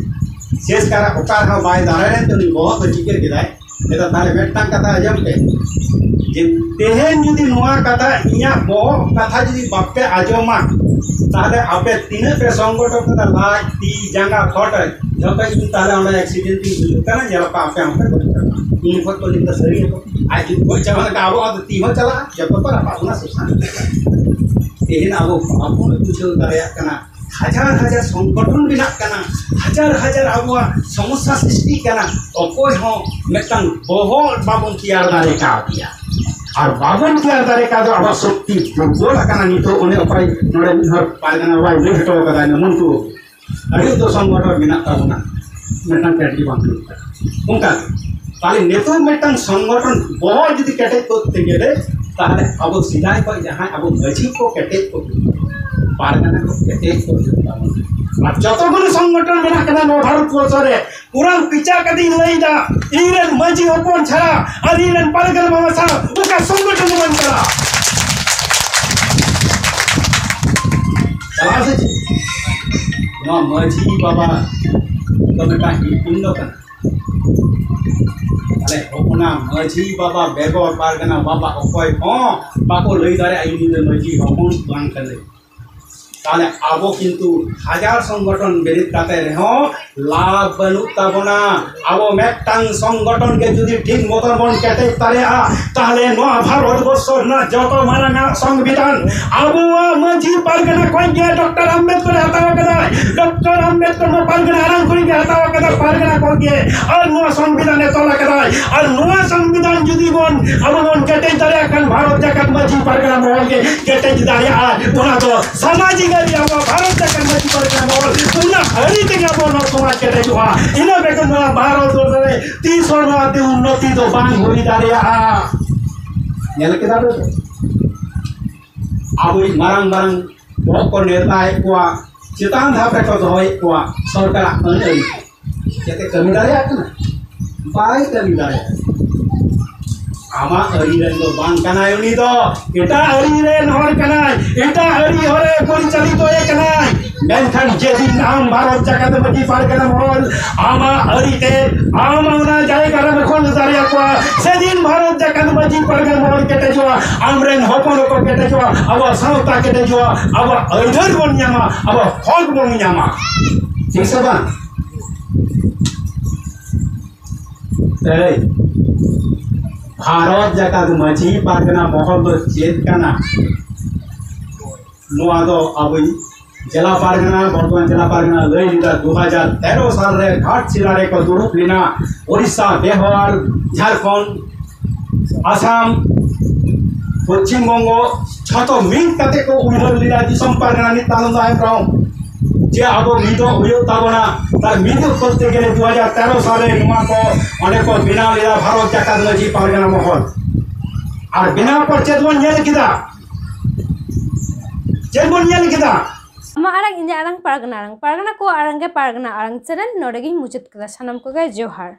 ᱥᱮᱥ ᱠᱟᱨᱟ ᱚᱠᱟ ᱨᱮᱦᱚᱸ ᱵᱟᱭ ᱫᱟᱲᱮ ᱞᱮᱱ ᱛᱮ ᱩᱱᱤ ᱵᱚᱦᱚᱜ ᱫᱚ ᱪᱤᱠᱟᱹ ᱠᱮᱫᱟᱭ? ᱮᱫᱟ ᱛᱟᱦᱞᱮ ᱢᱤᱫᱴᱟᱝ ᱠᱟᱛᱷᱟ ᱟᱸᱡᱚᱢ ᱯᱮ, ᱡᱮ ᱛᱮᱦᱮᱧ ᱡᱩᱫᱤ ᱱᱚᱣᱟ ᱠᱟᱛᱷᱟ, ᱤᱧᱟᱹᱜ ᱵᱚᱦᱚᱜ ᱠᱟᱛᱷᱟ ᱡᱩᱫᱤ ᱵᱟᱯᱮ ᱟᱸᱡᱚᱢᱟ, ᱛᱟᱦᱞᱮ ᱟᱯᱮ ᱛᱤᱱᱟᱹᱜ ᱯᱮ ᱥᱚᱝᱜᱚᱴᱷᱚᱱ ᱠᱟᱫᱟ, ᱞᱟᱡ, ᱛᱤ, ᱡᱟᱸᱜᱟ, ᱠᱷᱚᱴ, ᱡᱚᱛᱚ ᱡᱩᱫᱤ ᱛᱟᱦᱞᱮ ᱚᱸᱰᱮ ᱮᱠᱥᱤᱰᱮᱱᱴ ᱛᱤᱧ ᱦᱩᱭᱩᱜ ᱠᱟᱱᱟ, ᱧᱮᱞᱚᱜ ᱠᱟᱱᱟ ᱟᱯᱮ ᱦᱚᱸᱯᱮ ᱜᱚᱡ ᱪᱟᱵᱟᱜᱼᱟ᱾ ᱤᱧ ᱠᱷᱚᱡ ᱠᱚ ᱱᱤᱛ ᱫᱚ ᱥᱟᱹᱨᱤ ᱜᱮᱠᱚ, ᱟᱡ ᱡᱩᱫᱤ ᱜᱚᱡ ᱪᱟᱵᱟ ᱞᱮᱱᱠᱷᱟᱱ ᱟᱵᱚᱣᱟᱜ ᱫᱚ ᱛᱤ ᱦᱚᱸ ᱪᱟᱞᱟᱜᱼᱟ, ᱡᱚᱛᱚ ᱠᱚ ᱨᱟᱯᱟᱜ ᱵᱚᱱᱟ ᱥᱚᱥᱟᱱ᱾ ᱛᱮᱦᱮᱧ ᱟᱵᱚ ᱵᱟᱵᱚᱱ ᱵᱩᱡᱷᱟᱹᱣ ᱫᱟᱲᱮᱭᱟᱜ ᱠᱟᱱᱟ, ᱦᱟᱡᱟᱨ ᱦᱟᱡᱟᱨ ᱥᱚᱝᱜᱚᱴᱷᱚᱱ ᱵᱮᱱᱟᱜ ᱠᱟᱱᱟ, ᱦᱟᱡᱟᱨ ᱦᱟᱡᱟᱨ ᱟᱵᱚᱣᱟᱜ ᱥᱚᱢᱚᱥᱥᱟ ᱥᱨᱤᱥᱴᱤᱜ ᱠᱟᱱᱟ, ᱚᱠᱚᱭ ᱦᱚᱸ ᱢᱤᱫᱴᱟᱝ ᱵᱚᱦᱚᱜ ᱵᱟᱵᱚᱱ ᱛᱮᱭᱟᱨ ᱫᱟᱲᱮ ᱠᱟᱣᱫᱮᱭᱟ᱾ ᱟᱨ ᱵᱟᱵᱚᱱ ᱛᱮᱭᱟᱨ ᱫᱟᱲᱮ ᱠᱟᱣᱫᱟ, ᱟᱵᱚᱣᱟᱜ ᱥᱚᱠᱛᱤ ᱫᱩᱨᱵᱚᱞ ᱟᱠᱟᱱᱟ᱾ ᱱᱤᱛᱚᱜ ᱚᱱᱮ ᱚᱠᱚᱭ ᱱᱚᱰᱮ ᱢᱤᱫ ᱦᱚᱲ ᱯᱟᱨᱜᱟᱱᱟ ᱵᱟᱭ ᱞᱟᱹᱭ ᱦᱚᱴᱚ ᱠᱟᱫᱟ, ᱢᱚᱱᱛᱩ ᱟᱹᱰᱤ ᱩᱛᱟᱹᱨ ᱥᱚᱝᱜᱚᱴᱷᱚᱱ ᱢᱮᱱᱟᱜ ᱛᱟᱵᱚᱱᱟ, ᱢᱤᱫᱴᱟᱝ ᱠᱮᱴᱮᱡ ᱵᱟᱝ ᱦᱩᱭᱩᱜ ᱠᱟᱱᱟ᱾ ᱚᱱᱠᱟ ᱜᱮ, ᱛᱟᱦᱞᱮ ᱱᱤᱛᱚᱜ ᱢᱤᱫᱴᱟᱝ ᱥᱚᱝᱜᱚᱴᱷᱚᱱ ᱵᱚᱦᱚᱜ ᱡᱩᱫᱤ ᱠᱮᱴᱮᱡ ᱠᱚᱨᱛᱮ ᱜᱮᱞᱮ, ᱛᱟᱦᱞᱮ ᱟᱵᱚ ᱥᱮᱫᱟᱭ ᱠᱷᱚᱱ ᱡᱟᱦᱟᱸᱭ ᱟᱵᱚ ᱢᱟᱹᱡᱷᱤ ᱠᱚ ᱠᱮᱴᱮᱡ ᱠᱚ ᱦᱩᱭᱩᱜ ᱛᱟᱵᱚᱱᱟ, ᱯᱟᱨᱜᱟᱱᱟ ᱠᱚ ᱠᱮᱴᱮᱡ ᱠᱚ ᱦᱩᱭᱩᱜ ᱛᱟᱵᱚᱱᱟ᱾ ᱟᱨ ᱡᱚᱛᱚ ᱜᱩᱞᱤ ᱥᱚᱝᱜᱚᱴᱷᱚᱱ ᱢᱮᱱᱟᱜ ᱠᱟᱫᱟ ᱱᱚᱣᱟ ᱵᱷᱟᱨᱚᱛ ᱵᱚᱨᱥᱚ ᱨᱮ, ᱯᱩᱨᱟᱹ ᱯᱤᱪᱟ ᱠᱟᱛᱮᱧ ᱞᱟᱹᱭᱫᱟ, ᱤᱧᱨᱮᱱ ᱢᱟᱹᱡᱷᱤ ᱦᱚᱯᱚᱱ ᱪᱷᱟᱲᱟ ᱟᱨ ᱤᱧᱨᱮᱱ ᱯᱟᱨᱜᱟᱱᱟ ᱢᱟᱢᱟ ᱪᱷᱟᱲᱟ ᱚᱠᱟ ᱥᱚᱝᱜᱚᱴᱷᱚᱱ ᱜᱮ ᱵᱟᱝ ᱪᱟᱞᱟᱜᱼᱟ᱾ ᱪᱟᱞᱟᱜᱼᱟ ᱥᱮ ᱪᱮᱫ? ᱱᱚᱣᱟ ᱢᱟᱹᱡᱷᱤ ᱵᱟᱵᱟ ᱫᱚ ᱢᱤᱫᱴᱟᱝ ᱤᱯᱤᱞ ᱫᱚ ᱠᱟᱱᱟ᱾ ᱟᱞᱮ ᱦᱚᱯᱚᱱᱟ ᱢᱟᱹᱡᱷᱤ ᱵᱟᱵᱟ ᱵᱮᱜᱚᱨ ᱯᱟᱨᱜᱟᱱᱟ ᱵᱟᱵᱟ ᱚᱠᱚᱭ ᱦᱚᱸ ᱵᱟᱠᱚ ᱞᱟᱹᱭ ᱫᱟᱲᱮᱭᱟᱜᱼᱟ, ᱤᱧ ᱫᱚ ᱢᱟᱹᱡᱷᱤ ᱦᱚᱯᱚᱱ ᱵᱟᱝ ᱠᱟᱹᱱᱟᱹᱧ᱾ ᱛᱟᱦᱞᱮ ᱟᱵᱚ ᱠᱤᱱᱛᱩ ᱦᱟᱡᱟᱨ ᱥᱚᱝᱜᱚᱴᱷᱚᱱ ᱵᱮᱨᱮᱫ ᱠᱟᱛᱮ ᱨᱮᱦᱚᱸ ᱞᱟᱵᱷ ᱵᱟᱹᱱᱩᱜ ᱛᱟᱵᱚᱱᱟ᱾ ᱟᱵᱚ ᱢᱤᱫᱴᱟᱝ ᱥᱚᱝᱜᱚᱴᱷᱚᱱ ᱜᱮ ᱡᱩᱫᱤ ᱴᱷᱤᱠ ᱢᱚᱛᱚᱱ ᱵᱚᱱ ᱠᱮᱴᱮᱡ ᱫᱟᱲᱮᱭᱟᱜᱼᱟ, ᱛᱟᱦᱞᱮ ᱱᱚᱣᱟ ᱵᱷᱟᱨᱚᱛ ᱵᱚᱨᱥᱚ ᱨᱮᱱᱟᱜ ᱡᱚᱛᱚ ᱢᱟᱨᱟᱝ ᱟᱜ ᱥᱚᱝᱵᱤᱫᱷᱟᱱ ᱟᱵᱚᱣᱟᱜ ᱢᱟᱹᱡᱷᱤ ᱯᱟᱨᱜᱟᱱᱟ ᱠᱷᱚᱱ ᱜᱮ ᱰᱚᱠᱴᱚᱨ ᱟᱢᱵᱮᱫᱠᱚᱨ ᱮ ᱦᱟᱛᱟᱣ ᱟᱠᱟᱫᱟᱭ᱾ ᱰᱚᱠᱴᱚᱨ ᱟᱢᱵᱮᱫᱠᱚᱨ ᱱᱚᱣᱟ ᱯᱟᱨᱜᱟᱱᱟ ᱟᱲᱟᱝ ᱠᱷᱚᱱ ᱜᱮ ᱦᱟᱛᱟᱣ ᱟᱠᱟᱫᱟ, ᱯᱟᱨᱜᱟᱱᱟ ᱠᱷᱚᱱ ᱜᱮ᱾ ᱟᱨ ᱱᱚᱣᱟ ᱥᱚᱝᱵᱤᱫᱷᱟᱱ ᱮ ᱛᱚᱞ ᱟᱠᱟᱫᱟᱭ᱾ ᱟᱨ ᱱᱚᱣᱟ ᱥᱚᱝᱵᱤᱫᱷᱟᱱ ᱡᱩᱫᱤ ᱵᱚᱱ ᱟᱵᱚ ᱵᱚᱱ ᱠᱮᱴᱮᱡ ᱫᱟᱲᱮᱭᱟᱜ ᱠᱷᱟᱱ, ᱵᱷᱟᱨᱚᱛ ᱡᱟᱠᱟᱛ ᱢᱟᱹᱡᱷᱤ ᱯᱟᱨᱜᱟᱱᱟ ᱢᱚᱦᱚᱞ ᱜᱮ ᱠᱮᱴᱮᱡ ᱫᱟᱲᱮᱭᱟᱜᱼᱟ᱾ ᱚᱱᱟ ᱫᱚ ᱥᱟᱢᱟᱡᱤᱠ ᱟᱹᱨᱤ, ᱟᱵᱚᱣᱟᱜ ᱵᱷᱟᱨᱚᱛ ᱡᱟᱠᱟᱛ ᱢᱟᱹᱡᱷᱤ ᱯᱟᱨᱜᱟᱱᱟ ᱢᱚᱦᱚᱞ, ᱚᱱᱟ ᱟᱹᱨᱤ ᱛᱮᱜᱮ ᱟᱵᱚ ᱱᱚᱣᱟ ᱥᱚᱢᱟᱡᱽ ᱠᱮᱴᱮᱡᱚᱜᱼᱟ᱾ ᱤᱱᱟᱹ ᱵᱮᱜᱚᱨ ᱱᱚᱣᱟ ᱵᱷᱟᱨᱚᱛ ᱵᱚᱨᱥᱚ ᱨᱮ ᱛᱤᱥ ᱦᱚᱸ ᱱᱚᱣᱟ ᱛᱮ ᱩᱱᱱᱚᱛᱤ ᱫᱚ ᱵᱟᱝ ᱦᱩᱭ ᱫᱟᱲᱮᱭᱟᱜᱼᱟ᱾ ᱧᱮᱞ ᱠᱮᱫᱟ ᱯᱮ ᱛᱚ? ᱟᱵᱚᱭᱤᱡ ᱢᱟᱨᱟᱝ ᱢᱟᱨᱟᱝ ᱵᱚᱦᱚᱜ ᱠᱚ ᱱᱮᱣᱛᱟᱭᱮᱫ ᱠᱚᱣᱟ, ᱪᱮᱛᱟᱱ ᱫᱷᱟᱯ ᱨᱮᱠᱚ ᱫᱚᱦᱚᱭᱮᱫ ᱠᱚᱣᱟ ᱥᱚᱨᱠᱟᱨᱟᱜ ᱟᱹᱱ ᱟᱹᱨᱤ᱾ ᱪᱮᱫ ᱮ ᱠᱟᱹᱢᱤ ᱫᱟᱲᱮᱭᱟᱜ ᱠᱟᱱᱟ? ᱵᱟᱭ ᱠᱟᱹᱢᱤ ᱫᱟᱲᱮᱭᱟᱜ ᱠᱟᱱᱟ᱾ ᱟᱢᱟᱜ ᱟᱹᱨᱤ ᱨᱮᱱ ᱫᱚ ᱵᱟᱝ ᱠᱟᱱᱟᱭ ᱩᱱᱤ ᱫᱚ, ᱮᱴᱟᱜ ᱟᱹᱨᱤ ᱨᱮᱱ ᱦᱚᱲ ᱠᱟᱱᱟᱭ, ᱮᱴᱟᱜ ᱟᱹᱨᱤ ᱦᱚᱲᱮ ᱯᱚᱨᱤᱪᱟᱞᱤᱛᱚᱭᱮ ᱠᱟᱱᱟᱭ᱾ ᱢᱮᱱᱠᱷᱟᱱ ᱡᱮᱫᱤᱱ ᱟᱢ ᱵᱷᱟᱨᱚᱛ ᱡᱟᱠᱟᱛ ᱢᱟᱹᱡᱷᱤ ᱯᱟᱨᱜᱟᱱᱟ ᱢᱚᱦᱚᱞ ᱟᱢᱟᱜ ᱟᱹᱨᱤ ᱛᱮ ᱟᱢ ᱚᱱᱟ ᱡᱟᱭᱜᱟ ᱨᱮᱢ ᱠᱷᱚᱸᱰ ᱫᱟᱲᱮᱭᱟᱠᱚᱣᱟ, ᱥᱮᱫᱤᱱ ᱵᱷᱟᱨᱚᱛ ᱡᱟᱠᱟᱛ ᱢᱟᱹᱡᱷᱤ ᱯᱟᱨᱜᱟᱱᱟ ᱢᱚᱦᱚᱞ ᱠᱮᱴᱮᱡᱚᱜᱼᱟ, ᱟᱢᱨᱮᱱ ᱦᱚᱯᱚᱱ ᱦᱚᱸᱠᱚ ᱠᱮᱴᱮᱡᱚᱜᱼᱟ, ᱟᱵᱚᱣᱟᱜ ᱥᱟᱶᱛᱟ ᱠᱮᱴᱮᱡᱚᱜᱼᱟ, ᱟᱵᱚᱣᱟᱜ ᱟᱹᱭᱫᱟᱹᱨ ᱵᱚᱱ ᱧᱟᱢᱟ, ᱟᱵᱚᱣᱟᱜ ᱦᱚᱠ ᱵᱚᱱ ᱧᱟᱢᱟ᱾ ᱴᱷᱤᱠ ᱥᱮ ᱵᱟᱝ? ᱮᱭ, ᱵᱷᱟᱨᱚᱛ ᱡᱟᱠᱟᱛ ᱢᱟᱹᱡᱷᱤ ᱯᱟᱨᱜᱟᱱᱟ ᱢᱚᱦᱚᱞ ᱫᱚ ᱪᱮᱫ ᱠᱟᱱᱟ? ᱱᱚᱣᱟ ᱫᱚ ᱟᱵᱚ ᱡᱮᱞᱟ ᱯᱟᱨᱜᱟᱱᱟ, ᱵᱚᱨᱛᱚᱢᱟᱱ ᱡᱮᱞᱟ ᱯᱟᱨᱜᱟᱱᱟ ᱞᱟᱹᱭ ᱞᱮᱫᱟ, ᱫᱩ ᱦᱟᱡᱟᱨ ᱛᱮᱨᱚ ᱥᱟᱞ ᱨᱮ ᱜᱷᱟᱴᱥᱤᱞᱟ ᱨᱮᱠᱚ ᱫᱩᱲᱩᱵ ᱞᱮᱱᱟ᱾ ᱳᱰᱤᱥᱟ, ᱵᱤᱦᱟᱨ, ᱡᱷᱟᱲᱠᱷᱚᱸᱰ, ᱟᱥᱟᱢ, ᱯᱚᱪᱷᱤᱢ ᱵᱚᱝᱜᱚ, ᱡᱷᱚᱛᱚ ᱢᱤᱫ ᱠᱟᱛᱮ ᱠᱚ ᱩᱭᱦᱟᱹᱨ ᱞᱮᱫᱟ ᱫᱤᱥᱚᱢ ᱯᱟᱨᱜᱟᱱᱟ ᱢᱤᱫ ᱛᱟᱞᱚᱢ ᱫᱟᱭ ᱯᱨᱚᱢ᱾ ᱡᱮ ᱟᱵᱚ ᱢᱤᱫᱚᱜ ᱦᱩᱭᱩᱜ ᱛᱟᱵᱚᱱᱟ᱾ ᱛᱟᱦᱞᱮ ᱢᱤᱫᱚᱜ ᱠᱚᱨᱛᱮ ᱜᱮᱞᱮ ᱫᱩ ᱦᱟᱡᱟᱨ ᱛᱮᱨᱚ ᱥᱟᱞᱨᱮ ᱱᱚᱣᱟ ᱠᱚ ᱚᱸᱰᱮ ᱠᱚ ᱵᱮᱱᱟᱣ ᱞᱮᱫᱟ ᱵᱷᱟᱨᱚᱛ ᱡᱟᱠᱟᱛ ᱢᱟᱹᱡᱷᱤ ᱯᱟᱨᱜᱟᱱᱟ ᱢᱚᱦᱚᱞ᱾ ᱟᱨ ᱵᱮᱱᱟᱣ ᱯᱚᱨ ᱪᱮᱫ ᱵᱚᱱ ᱧᱮᱞ ᱠᱮᱫᱟ? ᱪᱮᱫ ᱵᱚᱱ ᱧᱮᱞ ᱠᱮᱫᱟ? ᱟᱢᱟᱜ ᱟᱲᱟᱝ ᱤᱧᱟᱹᱜ ᱟᱲᱟᱝ ᱯᱟᱨᱜᱟᱱᱟ ᱟᱲᱟᱝ ᱯᱟᱨᱜᱟᱱᱟ ᱠᱚ ᱟᱲᱟᱝ ᱜᱮ ᱯᱟᱨᱜᱟᱱᱟ ᱟᱲᱟᱝ ᱪᱮᱱᱮᱞ ᱱᱚᱰᱮ ᱜᱤᱧ ᱢᱩᱪᱟᱹᱫ ᱠᱮᱫᱟ᱾ ᱥᱟᱱᱟᱢ ᱠᱚᱜᱮ ᱡᱚᱦᱟᱨ᱾